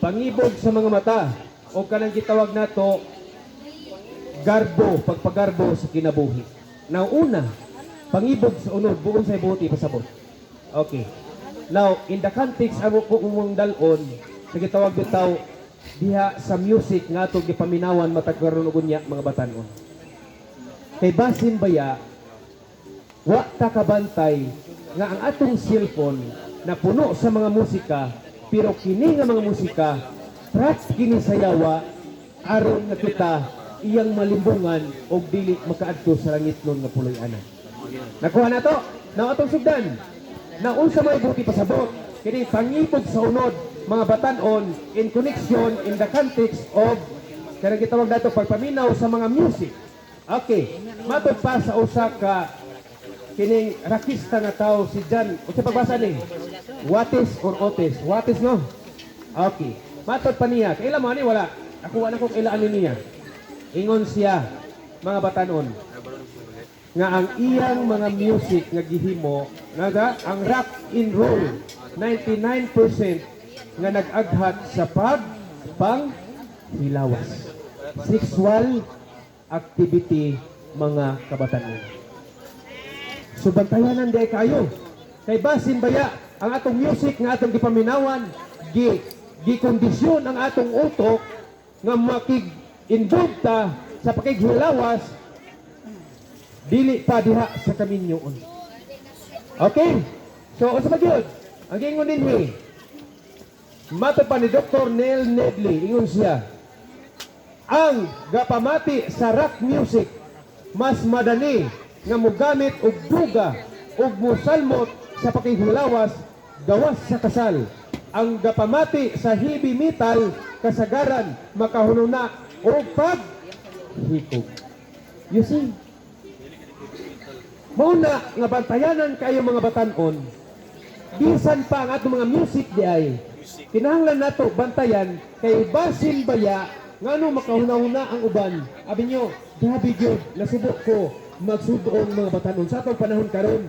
pangibog sa mga mata o kanang gitawag nato garbo, pagpagarbo sa kinabuhi. Now una, pangibog sa unod, buon sa buot ipasabot. Okay. Now, in the context amo po umong dalon sa gitawag bitaw diha sa music nga atong gipaminawan matag karon ug unya, mga batanon. Kay basin baya wa ta kabantay nga ang atong cellphone na puno sa mga musika, pero kini nga mga musika trap kini sa yawa aron nga kita iyang malimbungan og dili makaadto sa langitnon nga puloy-anan. Nakuha na to. Na atong sugdan. Na unsa may buti pasabot kini pangibog sa unod, mga batanon, in connection in the context of kanang gitawag nato pagpaminaw sa mga music. Okay, matod pa sa usa ka kining rakista nga tao, si John, unsa pagbasa ni? Watis or Otis? Watis, no? Okay. Matod pa niya, kaila mo ani wala? Ako wala kong ilaan ni niya. Ingon siya, mga batanon, nga ang iyang mga music nga gihimo nga ang rock and roll, 99% nga nag-aghat sa pag pang hilawas, sexual activity, mga kabatanon. So bantayanan di kayo. Kay basin baya ang atong music nga atong gipaminawan gi gikondisyon ang atong utok nga makig-involve ta sa pakighilawas dili pa diha sa kaminyoon. Okay? So unsa pa gyud? Ang giingon dinhi, matod pa ni Dr. Neil Nedley, ingon siya, ang gapamati sa rock music mas madali nga mogamit og duga ug mosalmot sa pakighilawas gawas sa kasal. Ang gapamati sa heavy metal kasagaran makahununa og paghikog. You see? Mao na nga bantayanan kayo, mga batanon, bisan pa ang atong mga music di ay kinahanglan nato bantayan kay basin baya ngano makahuna-huna ang uban. Abi nyo, grabe gyud nasubo ko magsudoon, mga batanon, sa atong panahon karon.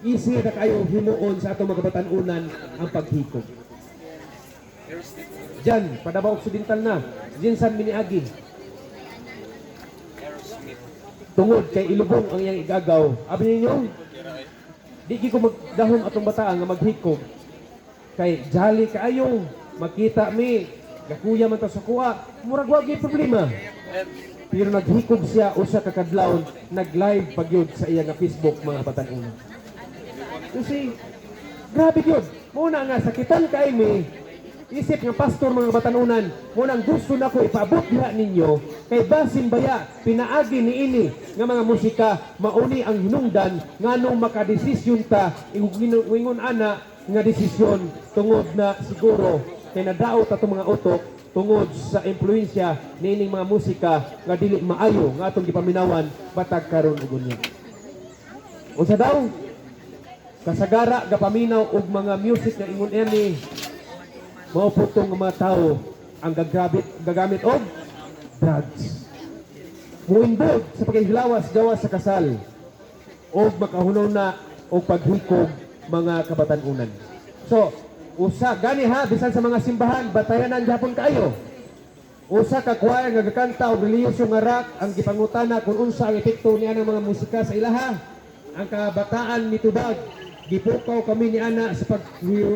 Easy na kayo himuon sa atong mga batanunan ang paghikog. Diyan, pa Davao Occidental na. GenSan miniagi. Tungod kay ilubong ang iyang igagaw. Abi ninyo, di gyud ko magdahom atong bataan nga maghikog. Kay jolly kaayo, makita mi, gakuya man ta sa kuha, murag wa gyud problema. Pero naghikog siya usa ka kadlawon, nag-live pa gyud sa iya nga Facebook, mga batanon. You see, grabe gyud. Muna nga sakitan kay mi isip nga pastor, mga batanunan, muna ang gusto nako ipaabot diha ninyo kay basin baya pinaagi ni ini nga mga musika mauni ang hinungdan nganong makadesisyon ta ingon ana nga desisyon tungod na siguro kay nadaot atong mga utok tungod sa impluensya niining mga musika nga dili maayo nga atong gipaminawan batag karon ug unya. Unsa daw? Kasagara gapaminaw og mga music nga ingon ani mao po tong mga tao ang gagamit og drugs. Muinvolve sa paghilawas gawas sa kasal og makahunaw na og paghikog, mga kabatanunan. So, usa gani ha, bisan sa mga simbahan batayanan gyapon kaayo. Usa ka choir nga gakanta og relihiyoso nga rock ang gipangutana kung unsa ang epekto niya ng mga musika sa ilaha. Ang kabataan mitubag, "Gipukaw kami ni ana sa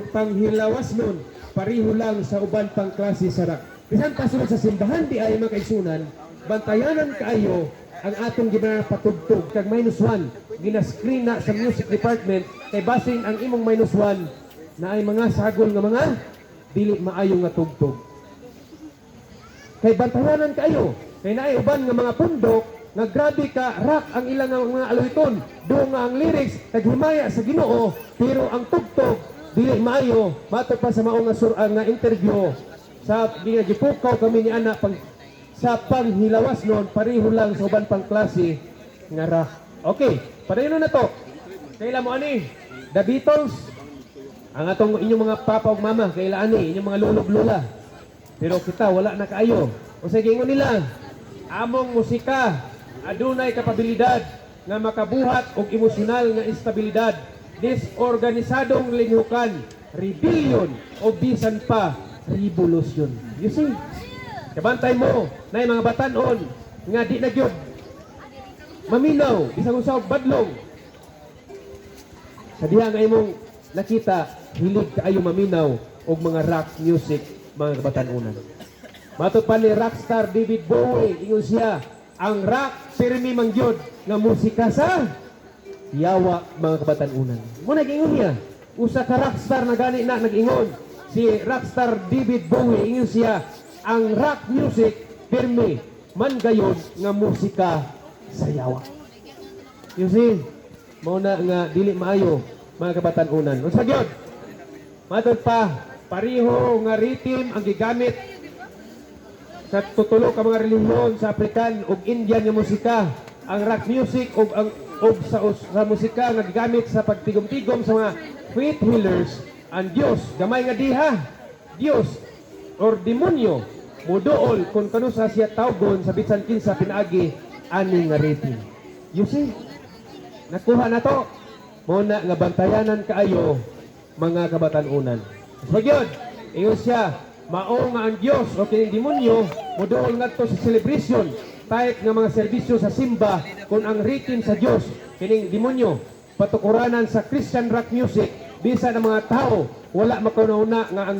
panghilawas nun, pareho lang sa uban pang klase sa rock." Bisan pa sulod sa simbahan di ay, mga kaigsunan, bantayanan kaayo ang atong ginapatugtog kag -1 gina-screen na sa music department kay basin ang imong -1 na ay mga sagol nga mga dili maayo nga tugtog. Kay bantayanan kayo. Kay naay uban nga mga pundok nga grabe ka rock ang ilang nga mga alawiton. Do nga ang lyrics naghimaya sa Ginoo, pero ang tugtog dili maayo. Matod pa sa mao nga sur nga interview sa gipukaw kami ni ana pang sa panghilawas noon, pareho lang sa uban pang klase nga rock. Okay, padayon na to. Kaila mo ani? The Beatles. Ang atong inyong mga papa ug mama, kaila ani inyong mga lolo ug lola. Pero kita wala na kaayo. O sige, ingon nila, among musika adunay kapabilidad nga makabuhat og emosyonal nga instabilidad, disorganisadong linhukan, rebellion o bisan pa revolution. You see? Kabantay mo na mga batanon nga di na gyud maminaw bisan unsa og badlong sa diha nga imong nakita. hilig kaayo maminaw og mga rock music, mga kabatan-unan. Matod pa ni rockstar David Bowie, ingon siya, ang rock pirmi man gyud nga musika sa yawa, mga kabatan-unan. Mo nag-ingon niya, usa ka rockstar na gani na nag-ingon. Si rockstar David Bowie, ingon siya, ang rock music pirmi man gayon nga musika sa yawa. You see, mao na nga dili maayo, mga kabatan-unan. Unsa gyud? Matod pa, pareho nga rhythm ang gigamit sa tutulo ka mga relihiyon sa African ug Indian nga musika, ang rock music ug ang ug sa musika nga gigamit sa pagtigom-tigom sa mga faith healers. Ang Dios gamay nga diha, Dios or demonyo muduol kung kanusa siya tawgon sa bisan kinsa pinaagi ani nga rhythm. You see, nakuha na to. Mao na nga bantayanan kaayo, mga kabatan-unan. So gyud, ingon siya, mao nga ang Dios o kining demonyo moduol ngadto sa celebration type nga mga serbisyo sa simba kung ang rhythm sa Dios kining demonyo patukuranan sa Christian rock music, bisan ang mga tao wala makauna nga ang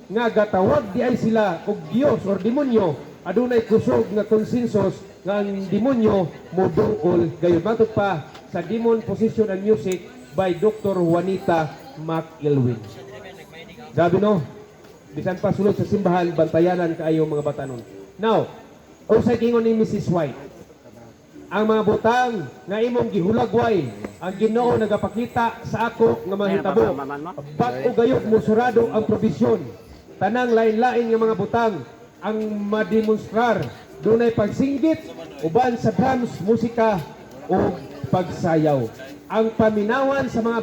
nga gatawag di ay sila og Dios or demonyo, adunay kusog nga consensus nga ang demonyo moduol gayon. Matod pa sa Demon Possession and Music by Dr. Juanita McIlwin. Grabe, no? Bisan pa sulod sa simbahan, bantayanan kaayo, mga batanon. Now, unsay gingon ni Mrs. White? Ang mga butang nga imong gihulagway, ang Ginoo nagapakita sa ako nga mahitabo. Bag-o gayud musurado ang probisyon. Tanang lain-lain nga mga butang ang mademonstrar, dunay pagsinggit uban sa drums, musika o pagsayaw. Ang paminawan sa mga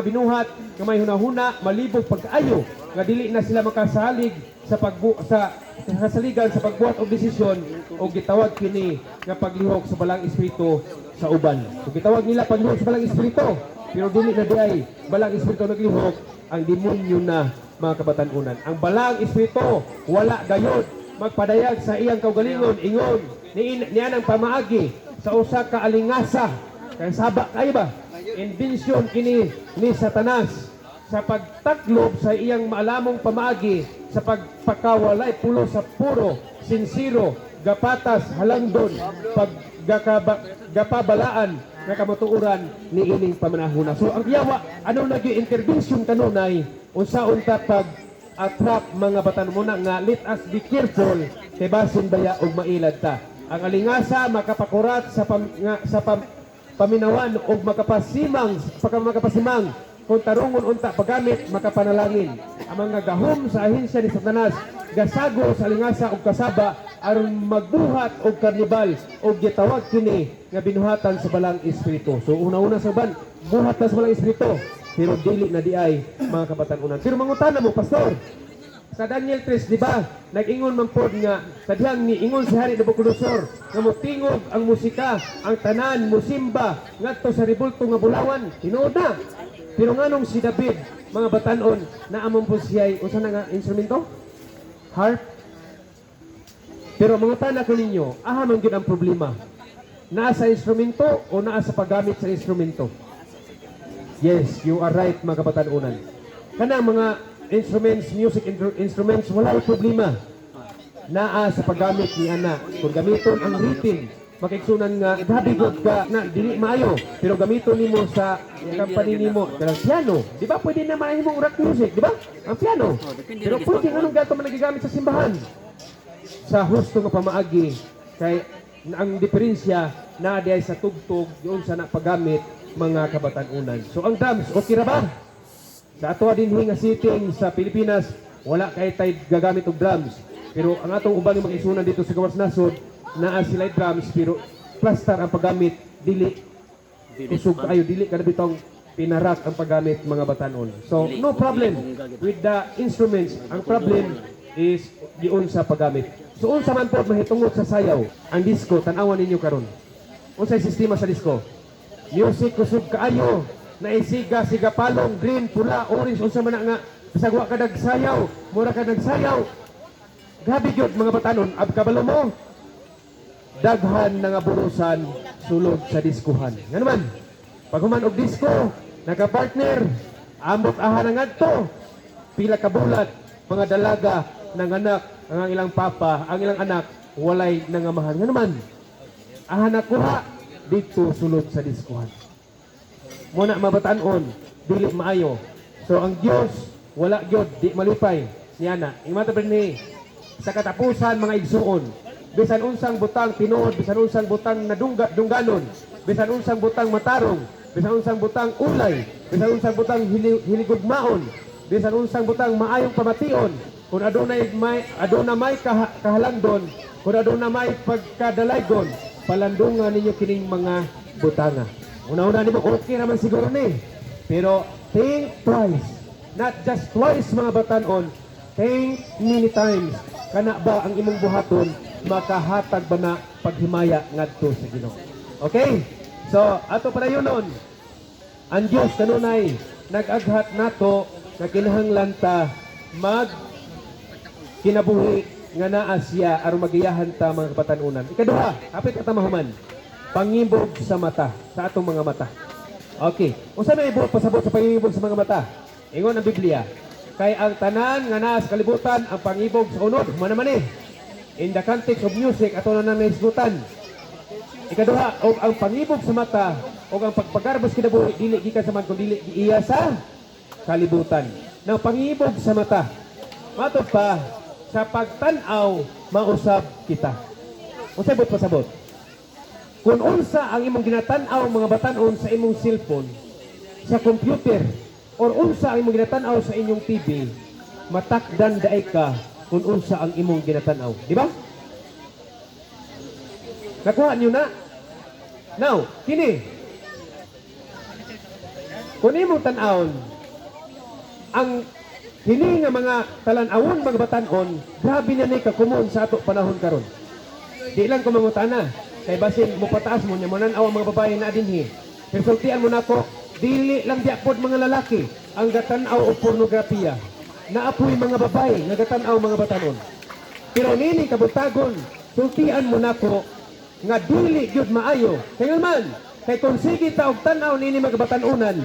binuhat nga may hunahuna malibog pagkaayo nga dili na sila makasalig sa pagbu sa kasaligan sa pagbuhat og desisyon o gitawag kini nga paglihok sa balang espiritu sa uban. So gitawag nila paglihok sa balang espiritu, pero dili na diay balang espiritu naglihok, ang demonyo na, mga kabatan-unan. Ang balang espiritu wala gayod magpadayag sa iyang kaugalingon ingon ni niya ng pamaagi sa usa ka alingasa kay saba kay ba invention kini ni Satanas sa pagtaklob sa iyang maalamong pamaagi sa pagpakawalay pulo sa puro, sinsiro, gapatas, halangdon, pag gapabalaan nga kamatuoran ni ining pamanahuna. So ang yawa, ano nagi intervention kanunay unsa unta pag attract, mga batan muna nga let us be careful kay basin baya og mailad ta. Ang alingasa makapakurat sa pam, nga, sa pam, paminawan og makapasimang pagka makapasimang kung tarungon unta paggamit makapanalangin. Ang mga gahom sa ahensya ni Satanas gasago sa alingasa og kasaba aron magbuhat og karnibal og gitawag kini nga binuhatan sa balang espiritu. So una-una sa uban, buhat na sa balang espiritu, pero dili na diay, mga kabatan-unan. Pero mangutana mo, "Pastor, sa Daniel 3, di ba? Nag-ingon man pod nga sa dihang ni ingon si Hari Nabucodonosor nga motingog ang musika, ang tanan musimba ngadto sa rebulto nga bulawan." Tinuod na. Pero nganong si David, mga batanon, na among po siya unsa na nga instrumento? Harp. Pero mangutana ko ninyo, aha man gyud ang problema? Naa sa instrumento o naa sa paggamit sa instrumento? Yes, you are right, mga kabatan-unan. Kanang mga instruments, music instruments, wala yung problema. Naa sa paggamit ni ana. Kung gamiton ang rhythm, makigsunan nga grabe gud ka na dili maayo, pero gamiton nimo sa company nimo kanang piano, di ba? Pwede na mahimong rock music, di ba? Ang piano. Pero pwede anong gato man nagigamit sa simbahan sa husto nga pamaagi kay ang diferensya na diay sa tugtog yun sa na paggamit, mga kabatan-unan. So ang drums, okay ra ba? Sa ato din nga sitting sa Pilipinas, wala kay tay gagamit og drums. Pero ang atong uban nga mga isunan dito sa gawas nasod, naa sila drums pero plaster ang paggamit, dili kusog kaayo, dili kada bitong pinarak ang paggamit, mga batanon. So no problem with the instruments. Ang problem is giun sa paggamit. So unsa man po mahitungod sa sayaw? Ang disco, tan-awan ninyo karon. Unsay sistema sa disco? Music kusog kaayo, naisiga siga palong, green, pula, orange, unsa man na nga bisag wa ka nagsayaw, mura ka nagsayaw. Grabe gyud, mga batanon, ab kabalo mo. Daghan na nga burusan sulod sa diskuhan. Nga naman, pag human og disco, naka-partner, Ambot aha na ngadto. Pila ka bulat mga dalaga ng anak ang ilang papa, ang ilang anak walay nangamahan. Nga naman, aha nakuha dito sulod sa diskuhan. Muna mabatanon, dili maayo. So ang Dios wala gyud di malipay niya na. Imata pa ni sa katapusan, mga igsuon, bisan unsang butang tinuod, bisan unsang butang nadungga dungganon, bisan unsang butang matarong, bisan unsang butang ulay, bisan unsang butang hiligugmaon, bisan unsang butang maayong pamation, kung adunay may aduna may kahalandon, kung aduna may pagkadalaygon, palandungan ninyo kining mga butanga. Una-una nimo, okay naman siguro ni. Pero think twice. Not just twice, mga batanon, think many times. Kana ba ang imong buhaton makahatag ba na paghimaya ngadto sa Ginoo? Okay? So, ato padayonon. Ang Dios kanunay nag-aghat nato na kinahanglan ta mag kinabuhi nga naa siya aron magiyahan ta, mga kabatanunan. Ikaduha, hapit ta mahuman. Pangibog sa mata, sa atong mga mata. Okay. Unsa may buot pasabot sa pangibog sa mga mata? Ingon ang Biblia, kay ang tanan nga naa sa kalibutan, ang pangibog sa unod, human naman eh. In the context of music, ato na nang nahisgutan. Ikaduha, og ang pangibog sa mata og ang pagpagarbos kinabuhi dili gikan sa man kun dili giiya sa kalibutan. Now, pangibog sa mata. Matod pa, sa pagtan-aw, mausab kita. Unsay buot pasabot? Kung unsa ang imong ginatan-aw, mga batanon, sa imong cellphone, sa computer, or unsa ang imong ginatan-aw sa inyong TV, matakdan daay ka kung unsa ang imong ginatan-aw. Di ba? Nakuha niyo na? Now, kini. Kung imong tan-awon, ang kini nga mga talan-awon, mga batanon, grabe na ni kakumon sa ato panahon karon. Di lang ko mangutana, kay basin mo pataas mo nya mo nan-aw ang mga babae na dinhi. Pero sultian mo nako, dili lang diya pod mga lalaki ang gatan-aw og pornografiya. Naapoy mga babae nga gatan-aw, mga batanon. Pero nini kabuntagon, sultian mo nako nga dili gyud maayo. Kay man, kay kung sige ta og tan-aw nini mga batanunan,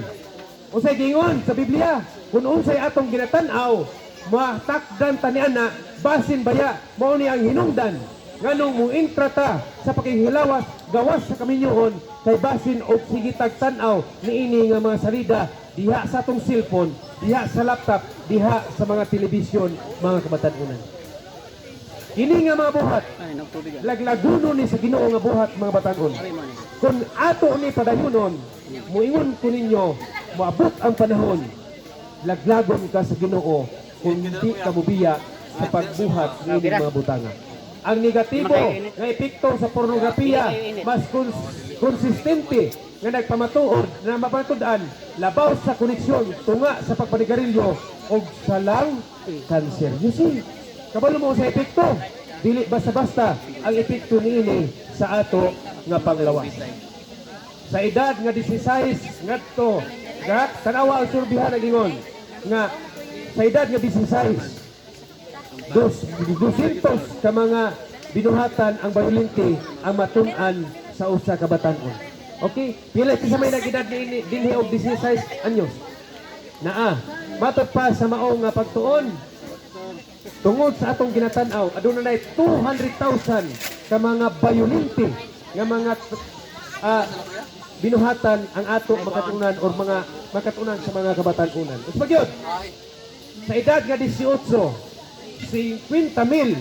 unsay giingon sa Biblia? Kung unsay atong ginatan-aw, matakdan ta ni ana, basin baya mao ni ang hinungdan nganong mo intra ta sa pakighilawas gawas sa kaminyoon, kay basin og sige tag tan-aw niini nga mga salida diha sa atong cellphone, diha sa laptop, diha sa mga telebisyon, mga kabatanunan. Kini nga mga buhat, Ay, nagtubig ah. laglaguno ni sa Ginoo nga buhat, mga batanon. Ari mo ni. Kung ato ni padayunon, muingon ko ninyo, moabot ang panahon, laglagon ka sa Ginoo kung di ka mobiya sa pagbuhat ng mga butanga. Ang negatibo nga epekto sa pornografiya mas konsistente nga nagpamatuod na mapamatud-an labaw sa koneksyon tunga sa pagpanigarilyo o sa lung cancer. You see, kabalo mo sa epekto, dili basta-basta ang epekto niini sa ato nga panglawas. Sa edad nga 16 ngadto, nga tanawa ang surbihan, nagingon nga sa edad nga 16, 200 ka mga binuhatan ang bayolente ang matun-an sa usa ka batan-on. Okay, pila sa may nag-edad ni dinhi og 16 anyos? Naa, matod pa sa mao nga pagtuon, tungod sa atong ginatan-aw, aduna nay 200,000 ka mga bayolente nga mga binuhatan ang ato makatunan or mga makatunan sa mga kabatan-unan. Usa pa gyud, sa edad nga 18, 50 mil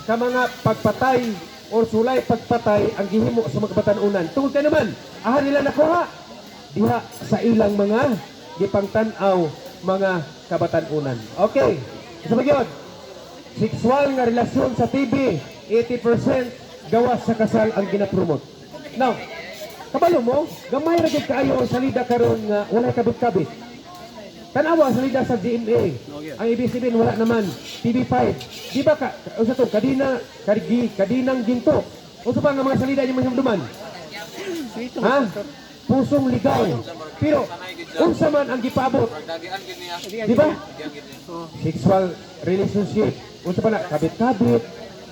ka mga pagpatay or sulay pagpatay ang gihimo sa mga kabatan-unan. Tungod kay naman, aha nila nakuha diha sa ilang mga gipangtan-aw, mga kabatan-unan. Okay, isa pa gyud, sexual nga relasyon sa TV, 80% gawas sa kasal ang ginapromote. Now, kabalo mo, gamay ra gyud kaayo ang salida karon nga walay kabit-kabit. Tanawa sa salida sa GMA. Ang ibig sabihin wala naman TV5. Di ba ka usa to kadina kadigi kadinang ginto? Unsa pa nga mga salida niyo mahinumduman? Ha? Pusong Ligaw. Pero unsa man ang gipaabot? Di ba? Sexual relationship. Unsa pa na kabit-kabit?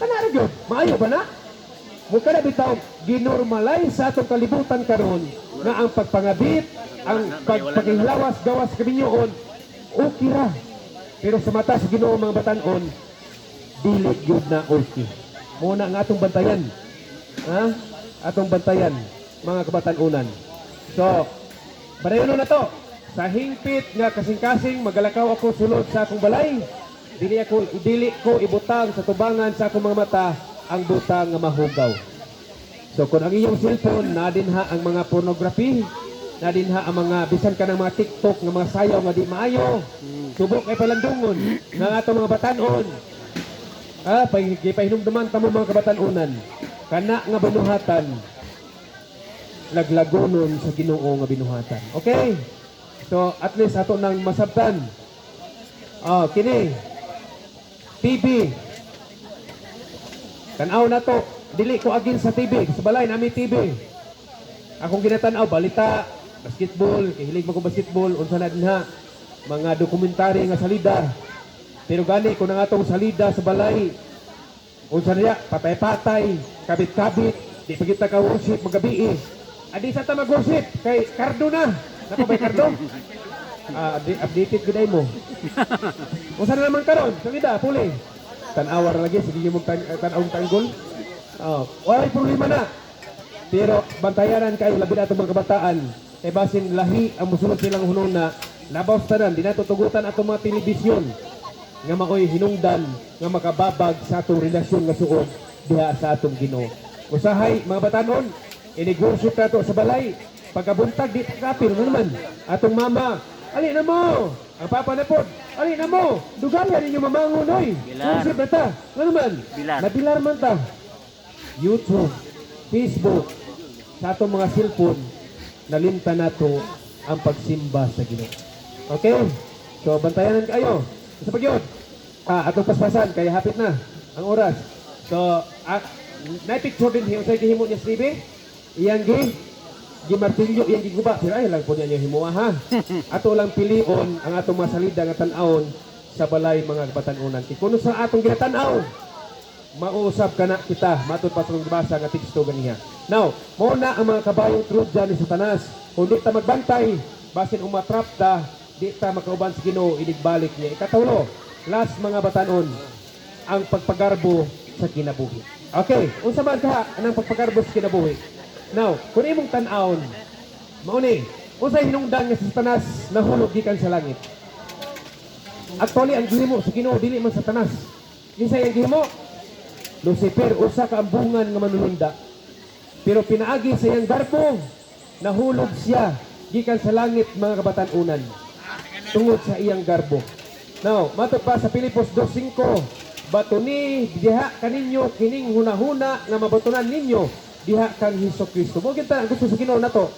Kana ra gyud. Maayo ba na? Mukha na bitaw ginormalize sa atong kalibutan karon. nga ang pagpangabit, ang pagpakihlawas gawas kaminyoon, okay ra. Pero sa mata sa Ginoo, mga batanon, dili gyud na okay. Muna nga atong bantayan. Ha? Atong bantayan, mga kabatanunan. So, padayon na to. Sa hingpit nga kasing-kasing magalakaw ako sulod sa akong balay. Dili ko ibutang sa tubangan sa akong mga mata ang butang nga mahugaw. So kung ang iyong cellphone na dinha ang mga pornography, na dinha ang mga bisan ka ng mga TikTok nga mga sayaw nga di maayo. Subok kay palandungon nga atong mga batanon. Ah, gipahinumduman ta mo, mga kabatanunan. Kana nga binuhatan laglagonon sa Ginoo nga binuhatan. Okay? So at least ato nang masabtan. Ah, kini TV. Tanaw na to. Dili ko against sa TV. Sa balay nami TV. Akong ginatanaw balita, basketball, kahilig mo ko basketball, unsa na dinha mga dokumentary nga salida. Pero gani kung ang atong salida sa balay, unsa na niya, patay-patay, kabit-kabit, di pa kita ka worship magabi eh. Adi sa ta mag-worship kay Cardo na. Napa ba Cardo? Ah, updated gud ay mo. Unsa na naman karon? Salida, puli. Tan-awar lagi sige mo tan-awong tanggol. Oh, walay problema na. Pero bantayanan kayo labi na atong mga kabataan. Kay basin lahi ang musulod silang hunong na labaw sa tanan, di nato tugutan atong mga telebisyon nga maoy hinungdan nga makababag sa atong relasyon nga suod diha sa atong Ginoo. Usahay, mga batanon, inig-worship nato sa balay. Pagkabuntag di kapil ano naman atong mama, ali na mo. Ang papa na pod, ali na mo. Dugayan ninyo mamangon oy. Bilar. Worship na ta. Ano naman? Bilar. Nabilar man ta. YouTube, Facebook, sa atong mga cellphone, nalimta nato ang pagsimba sa Ginoo. Okay? So bantayanan kayo. Sa pagyod. Ah, atong paspasan kay hapit na ang oras. So, na picture din hiyo sa gihimo niya Stevie. Iyang gimartilyo iyang giguba pero ay lang po niya niya himuha ha. Ato lang pilion ang atong mga salida nga tan-awon sa balay, mga kabatan-unan. Kay kuno sa atong ginatan-aw, mausap ka na kita matud pa sa basa nga teksto ganiha. Now, mao na ang mga kabayong Trojan ni Satanas. Kung di ta magbantay, basin umatrap ta, di ta makauban sa Ginoo inigbalik niya. Ikatulo, last, mga batanon, ang pagpagarbo sa kinabuhi. Okay, unsa man ka anang pagpagarbo sa kinabuhi? Now, kung imong tan-awon, mao ni, unsay hinungdan nga si Satanas nahulog gikan sa langit? Actually, ang gihimo sa Ginoo dili man Satanas. Kinsa ang gihimo? Lucifer, usa ka ambungan nga manununda. Pero pinaagi sa iyang garbo, nahulog siya gikan sa langit, mga kabatanunan. Tungod sa iyang garbo. Now, matod pa sa Pilipos 2:5, bato ni diha kaninyo kining hunahuna nga mabatunan ninyo diha kang Hesus Kristo. Mo kita ang gusto sa Ginoo nato.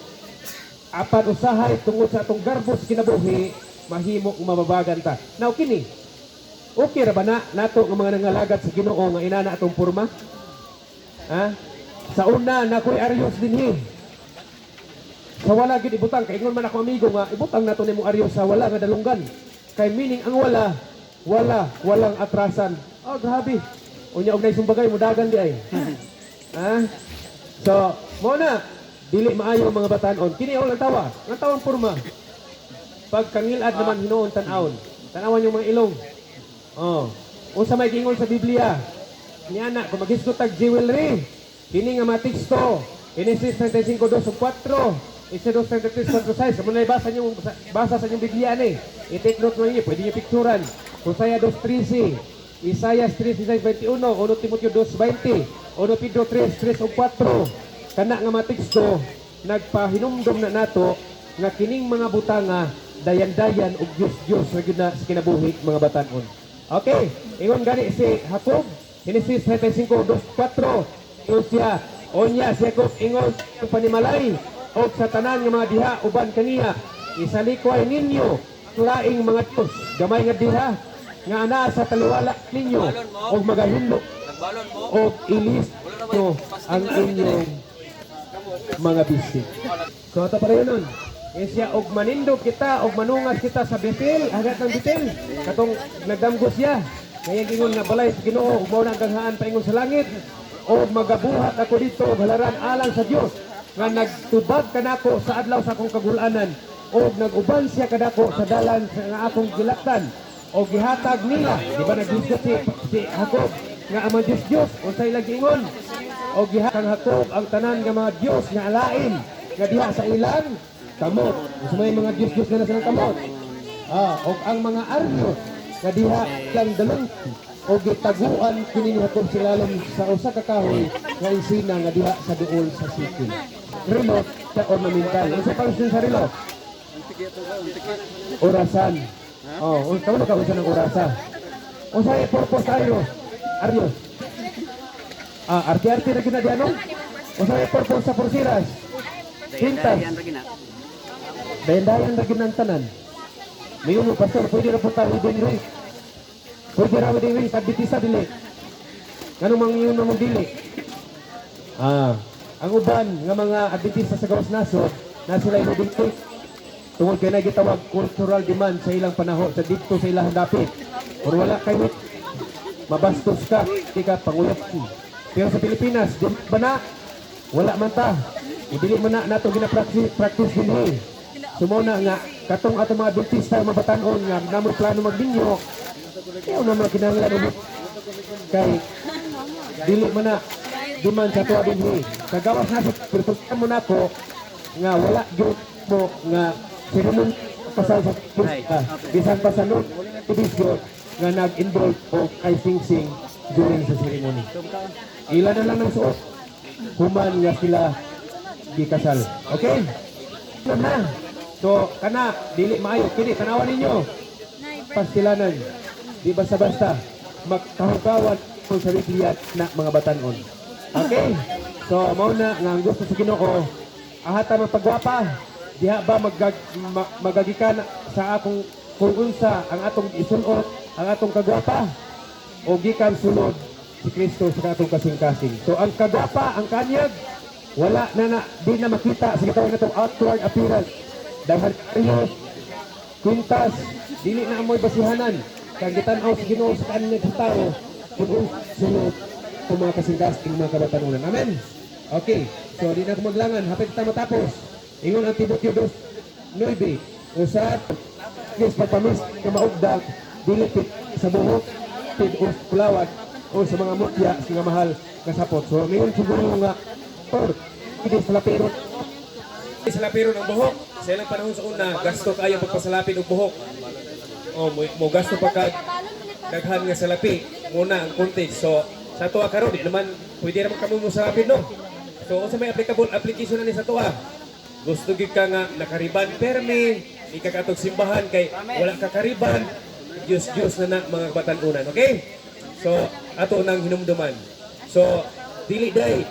Apan usahay tungod sa atong garbo sa kinabuhi, mahimo nga mababagan ta. Now kini, okay ra ba na nato nga mga nangalagat sa Ginoo nga inana atong porma? Ha? Sa una na ko'y aryos dinhi. Sa wala gid ibutang kay ingon man ako amigo nga ibutang nato nimo aryos sa wala nga dalunggan. Kay meaning ang wala, wala, walang atrasan. Oh, grabe. Unya og naisumbagay mudagan di ay. Ha? So, mo na dili maayo, mga batanon. Kini ang tawa, ang tawang porma. Pag kangilad naman hinuon tan-awon. Tan-awan yung mga ilong. Oh. Unsa may giingon sa Biblia? Niya na, kung maghisgot tag jewelry, kini nga mga teksto, Genesis 35:2 4, Exodus 33:4-6, kamo na basa niyo basa sa inyong Biblia ni. I-take note mo ninyo, pwede niyo picturan. Hosea 2:13, Isaiah 3:21, 1 Timoteo 2:20, 1 Pedro 3:3 ug 4. Kana nga mga teksto nagpahinumdom na nato nga kining mga butanga dayan-dayan ug Dios-Dios ra gyud na sa kinabuhi, mga batanon. Okay, ingon gani si Jacob, Genesis 35:2-4. Ingon siya, onya si Jacob ingon ang panimalay og sa tanan nga mga diha uban kaniya, isalikway ninyo ang laing mga Diyos, gamay nga diha nga ana sa taliwala ninyo og magahinlo og ilis nyo ang inyong mga bisig. So ito pa rin nun. Siya og manindog kita og manungas kita sa Bethel, hagat ng Bethel. Katong nagdamgo siya. Ngayon ingon nga balay sa Ginoo ug mao na ang ganghaan paingon sa langit. Og magabuhat ako dito og halaran alang sa Dios. nga nagtubag kanako sa adlaw sa akong kagulanan og nag-uban siya kanako sa dalan sa nga akong gilaktan o gihatag nila. Di ba naghisgot si Jacob nga ang mga Diyos Diyos unsay ilang giingon o gihatag Jacob ang tanan nga mga Diyos nga alain nga diha sa ilang kamot. Unsa may mga Diyos Diyos nga nasa ilang kamot? Og ang mga aryo nga diha lang dalong o gitaguan kini ni Jacob sa lalom sa usa ka kahoy nga ensina nga diha sa duol sa Sikim. Relo sa ornamental. Unsa function sa relo? Orasan. Oh, unsa ka unsa ng orasa? Unsa ay purpose sa aryo? Aryo. Arte-arte ra gyud na di ano? Unsa ay purpose sa pulseras? Kwintas. Dayan ra gina. Dayan-dayan ra gyud ang tanan. Mayon mo, pastor, pwede ra po tayo wedding ring. Pwede ra wedding ring sa Adventista dili. Ngano mang iyon namang dili? Ang uban nga mga Adventista sa gawas nasod na sila wedding ring. Tungod kay na gitawag cultural demand sa ilang panahon sa didto sa ilang dapit. Or wala kay mabastos ka, di ka panguyab. Pero sa Pilipinas, di ba na? Wala man ta. Dili man na nato gina-practice practice dinhi. So mao na nga katong atong mga Adventista mga batan-on nga namoy plano magminyo. Ayaw na mga kinahanglan og kay dili man na demand sa ato dinhi. Sa gawas na sa pero mo nako nga wala gyud mo nga seremon pasal sa bisan pa sa noon gyud nga nag-involve o kay sing-sing during sa ceremony. Ila na lang ang suot human nga sila gikasal. Okay? Ano na? So, kana, dili maayo. Kini, tanawan ninyo. Pastilanan. Di basta-basta. Magkahugawan kung sa Biblia na mga batanon. Okay? So, mao na nga ang gusto sa Ginoo, ahata magpagwapa. Diha ba magagikan sa akong kung unsa ang atong isulot, ang atong kagwapa o gikan sulod si Kristo sa atong kasing-kasing. So ang kagwapa, ang kanyag, wala na na, di na makita sa gitawag natong outward appearance. Daghan kayo, kwintas, dili na amoy basihanan. Kag gitan-aw sa Ginoo sa kanyag sa tao, kung unsa sulod ang mga kasing-kasing mga kabatanunan. Amen? Okay, so di na ako maglangan, hapit ta matapos. Ingon ang Timoteo 2:9, usab is pagpamis nga maugdag dili pit sa buhok pit o sa pulawat o sa mga mutya sa nga mahal nga sapot. So mingon siguro nga or hindi sa lapiro sa lapiro ng buhok. Sa ilang panahon sa una, gasto kayo pagpasalapin og buhok. O mo gasto pa ka daghan nga salapi muna ang context. So sa tuwa karon di naman pwede ra man kamo mo salapin, no. So unsa may applicable application na ni sa tuwa? Gusto gyud ka nga nakariban permi, di ka katog simbahan kay wala ka kariban. Diyos Diyos na na mga batan-unan, okay? So ato nang hinumduman. So dili day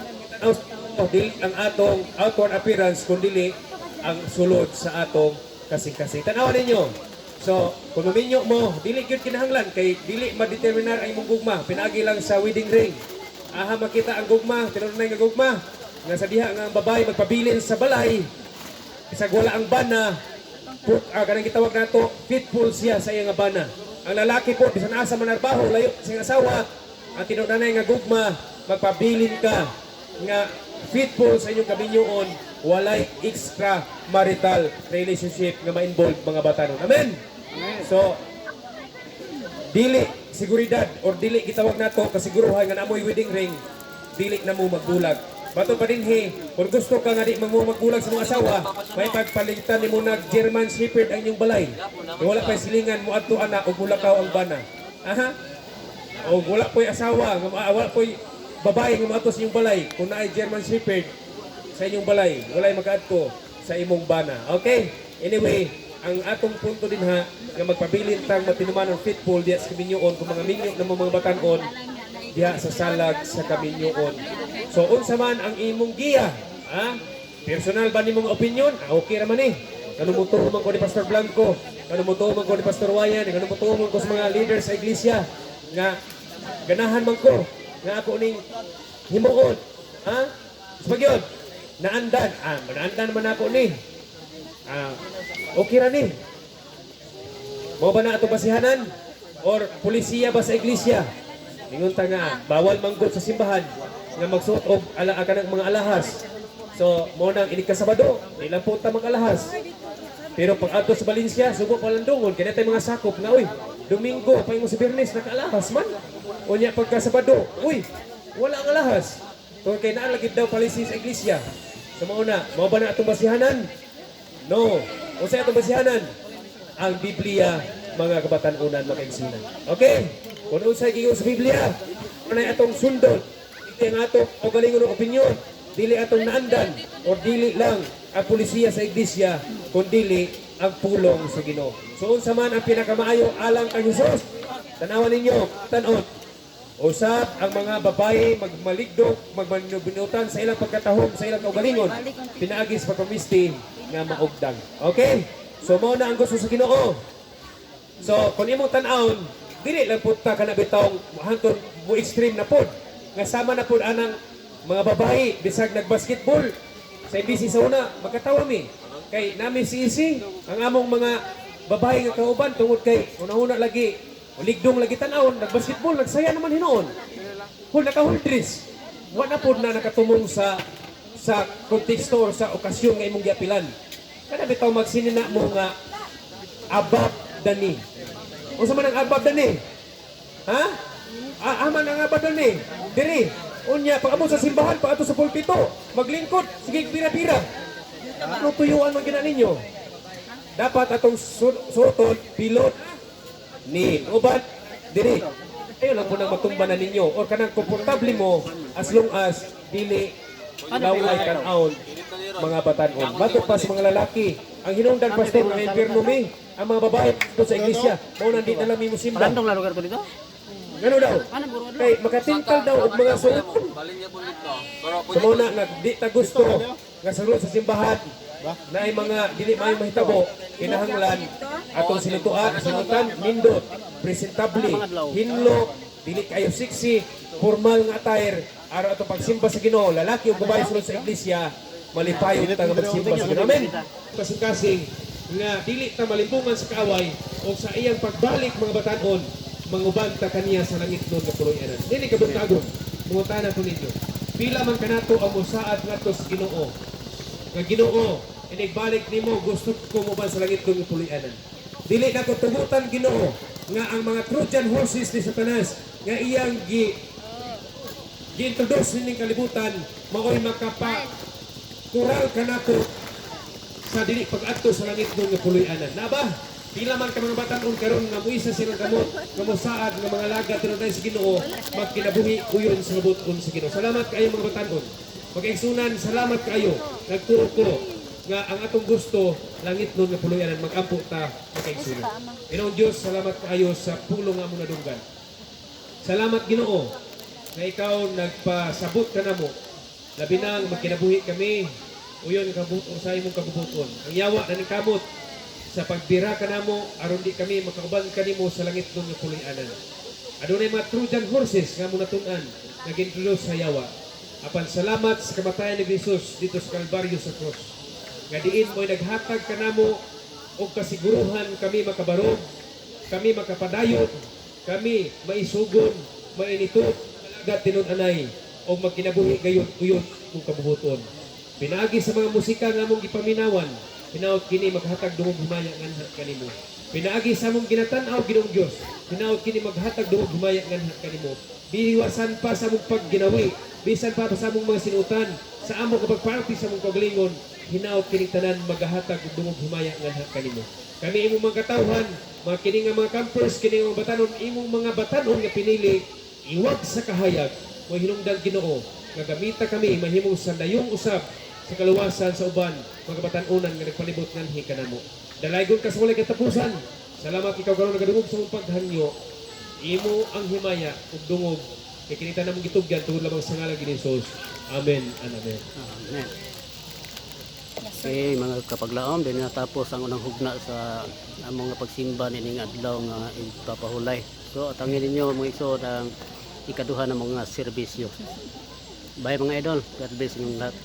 dili ang atong outward appearance kun dili ang sulod sa atong kasing-kasing. Tan-awan ninyo. So, kung maminyo mo, dili gyud kinahanglan kay dili madeterminar ang imong gugma, pinaagi lang sa wedding ring. Aha makita ang gugma, tinunay nga gugma nga sa diha nga ang babae magpabilin sa balay bisag wala ang bana, kanang gitawag nato faithful siya sa iyang bana. Ang lalaki po bisan asa manarbaho layo sa iyang asawa, ang tinunay nga gugma magpabilin ka nga faithful sa inyong kaminyoon, walay extra marital relationship nga ma-involve mga batanon. Amen. So dili seguridad or dili gitawag nato kasiguruhan nga naamoy wedding ring, dili na mo magbulag. Bato pa dinhi, kung gusto ka nga di mo magbulag sa mga asawa, may pagpalitan nimo nag German Shepherd ang inyong balay. Kung wala pa'y silingan mo adto ana og mulakaw ang bana. Aha. O wala po'y asawa, wala po'y babae nga moadto sa inyong balay. Kung naay German Shepherd sa inyong balay, walay makaadto sa imong bana. Okay? Anyway, ang atong punto din ha, nga magpabilin tang matinumanon faithful diya sa kaminyoon, kung mga minyo na mga batan-on, diha sa salag sa kaminyoon. So unsa man ang imong giya, ha? Personal ba nimong opinion? Okay ra man eh. Kano mo man ko ni Pastor Blanco, kano mo man ko ni Pastor Wayan, kano mo man ko sa mga leaders sa iglesia nga ganahan man ko nga ako ning himuon, ha? Sa gyud, naandan, naandan man ako ni. Okay ra ni. Mao ba na atong basihanan? Or polisiya ba sa iglesia? Ningon ta nga bawal manggod sa simbahan nga magsuot og ala kanang mga alahas. So, mo nang inig ka Sabado, ilang po ta mag-alahas. Pero pag adto sa Valencia, subo pa lang dungon, kaya tayo mga sakop nga, uy, Domingo, pa mo sa Biyernes, nakaalahas man. Unya pagka Sabado, uy, wala ang alahas. Kung kay naa lagi daw palisi sa iglesia. So mauna, mao ba na atong basihanan? No. Unsa atong basihanan? Ang Biblia, mga kabatan-unan, mga kaigsunan. Okay? Kung unsay giingon sa Biblia, unay atong sundon. Dili ang atong kaugalingon og opinyon, dili atong naandan or dili lang ang pulisiya sa iglesia, kun dili ang pulong sa Ginoo. So unsa man ang pinakamaayo alang kay Jesus? Tanawan ninyo, tan-on. Usab ang mga babae magmaligdok, magmanubinutan sa ilang pagkatahom, sa ilang kaugalingon, pinaagi sa pagpamisti nga maugdang. Okay? So mao na ang gusto sa Ginoo. So kung imong tan-awon, dili lang pud ta kana bitawng hangtod mo extreme na pod. Nga sama na pod anang mga babae bisag nagbasketball sa MBC sa una, magkatawa mi. Kay nami si Isi, ang among mga babae nga kauban tungod kay una-una lagi ligdong lagi tan-awon, nagbasketball, nagsaya naman hinuon. Hul naka-hold dress. Wa na pod na nakatumong sa konteksto or sa okasyon nga imong giapilan. Kada bitaw magsinina mo nga above the knee. Unsa man ang above the knee? Ha? Ah, aman ang above the knee. Diri. Unya pag amo sa simbahan, pag ato sa pulpito, maglingkod, sige pira-pira. Ano tuyuan man gina ninyo? Dapat atong suoton below ni uban diri. Ayo lang po nang matumba na ninyo or kanang komportable mo as long as dili laway kan-aon mga batanon. Matok pa sa mga lalaki. Ang hinungdan, pastor, nga impierno mi. Ang mga babae dito sa iglesia, mao nang di na lang mi mo simba. Palandong la lugar ko dito. Ngano daw? Kay makatingkal daw og mga suoton. Balin niya po dito. Pero So mao na nga di ta gusto nga sa sa simbahan na ay mga dili may mahitabo, kinahanglan atong sinutuan, sinutan nindot, presentable, hinlo, dili kayo sexy, formal nga attire aron atong pagsimba sa Ginoo, lalaki o babae sulod sa iglesia, malipayon ta nga magsimba sa Ginoo. Amen. Kasing-kasing nga dili ta malimbungan sa kaaway o sa iyang pagbalik, mga batanon, manguban ta kaniya sa langit nun nga puloy-anan. Dili ka bugtagon, mangutana ko ninyo. Pila man kanato ang musaad ngadto sa Ginoo? Nga Ginoo, inigbalik nimo, gusto ko mo sa langit kong puloy-anan. Dili na ko tugutan, Ginoo, nga ang mga Trojan horses ni Satanas nga iyang gi-introduce nining kalibutan maoy makapa kural kanako sa dili pag-adto sa langit nga puloy-anan. Na ba? Pila man ka mga batan-on karon nga muisa silang kamot nga mosaad nga mga laga tinunay sa Ginoo magkinabuhi uyon sa buton sa Ginoo. Salamat kaayo, mga batan-on. Pag-igsunan, salamat kaayo. Nagturo ko nga ang atong gusto langit nun nga puloy-anan, magampo ta, makaigsunan. Ginoong Dios, salamat kaayo sa pulong nga among nadunggan. Salamat, Ginoo, nga ikaw nagpasabot kanamo. Labi nang magkinabuhi kami uyon sa imong kabubuton. Ang yawa naningkamot sa pagbira kanamo aron di kami makauban kanimo sa langit nun nga puloy-anan. Adunay mga Trojan horses nga among natun-an nga gi-introduce sa yawa. Apan salamat sa kamatayan ni Jesus dito sa Kalbaryo sa cross. Nga diin mo'y naghatag kanamo og kasiguruhan kami makabarog, kami makapadayon, kami maisugon, mainitot, malagat tinun-anay og magkinabuhi gayon uyon kung kabubuton. Pinaagi sa mga musika nga among gipaminawan, hinaut kini maghatag dungog himaya nganha kanimo. Pinaagi sa among ginatan-aw, Ginoong Dios, hinaut kini maghatag dungog himaya nganha kanimo. Biwasan pa sa among pagginawi, bisan pa sa among mga sinutan, sa among pagparti sa among kaugalingon, hinaut kining tanan magahatag og dungog himaya nganha kanimo. Kami imong mga katawhan, mga kini nga mga campers, kini nga mga batanon, imong mga batanon nga pinili, iwag sa kahayag, mo hinungdan, Ginoo, nga gamita kami mahimong sandayong usab sa kaluwasan sa uban, mga batanunan nga nagpalibot nganhi kanamo. Dalaygon ka sa walay katapusan. Salamat ikaw karon nagadungog sa among paghangyo. Imo ang himaya ug dungog kay kini tanan among gitugyan tungod lamang sa ngalan ni Jesus. Amen and amen. Amen. Okay, mga kapaglaom, din natapos ang unang hugna sa among nga pagsimba nining adlaw nga ipapahulay. So, atangin ninyo, mga igsoon, ang ikaduha ng mga serbisyo. Bye, mga idol. God bless inyong lahat.